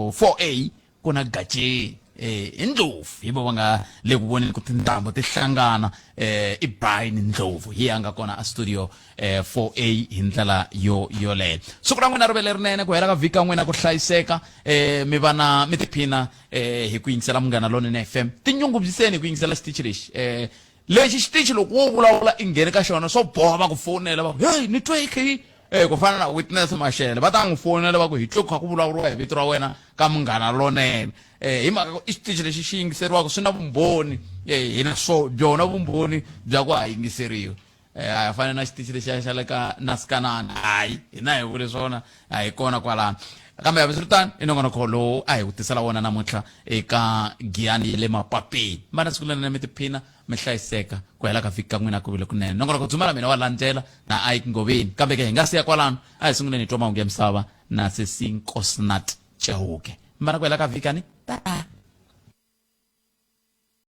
4A ku na Gaceni eh i Ndlovu hi vo va nga le ku voneni ku tintambu ti hlangana eh i Brian Ndlovu hi a nga kona a studio eh 4A hi ndlela yo yoleyo siku ra n'wina ri ve lerinene ku hela ka vhiki ka n'wina ku hlayiseka eh mi va na mi tiphina eh hi ku yingisela Munghana Lonene FM tinyungubyiseni hi ku yingisela xitichi lexi eh lexi xitichi loko wo vulavula i nghene ka xona swo boha va ku fonela va ku hey ni twe khe yi eh ku fana na witness mashele va ta n'wi fonela va ku hi twe ku kha ku vulavuriwa hi vito ra wena ka munghana lonene eh hi mhaka ku i xitichi lexi xi yingiseriwaka swi na vumbhoni eh hi na swo byona vumbhoni bya ku ha yingiseriwa eh a fana na xitichi lexiya xa le ka naskanana hayi hina hi vule swona a hi kona kwalano kambe hambiswiritano i nongonoko lowu a hi ku tisela wona namuntlha eka giyani ya le mapapeni mana siku lerinene mi tiphina mi hlayiseka ku hela ka vhiki ka n'wina ku vile kunene nongonoko dzumala mina wa landzela na ike ngoveni kambe ke hi nga siya kwalano a hi sunguleni hi twa mahungu ya misava na sesi nkosnat chauke mana ku hela ka vhiki ani ta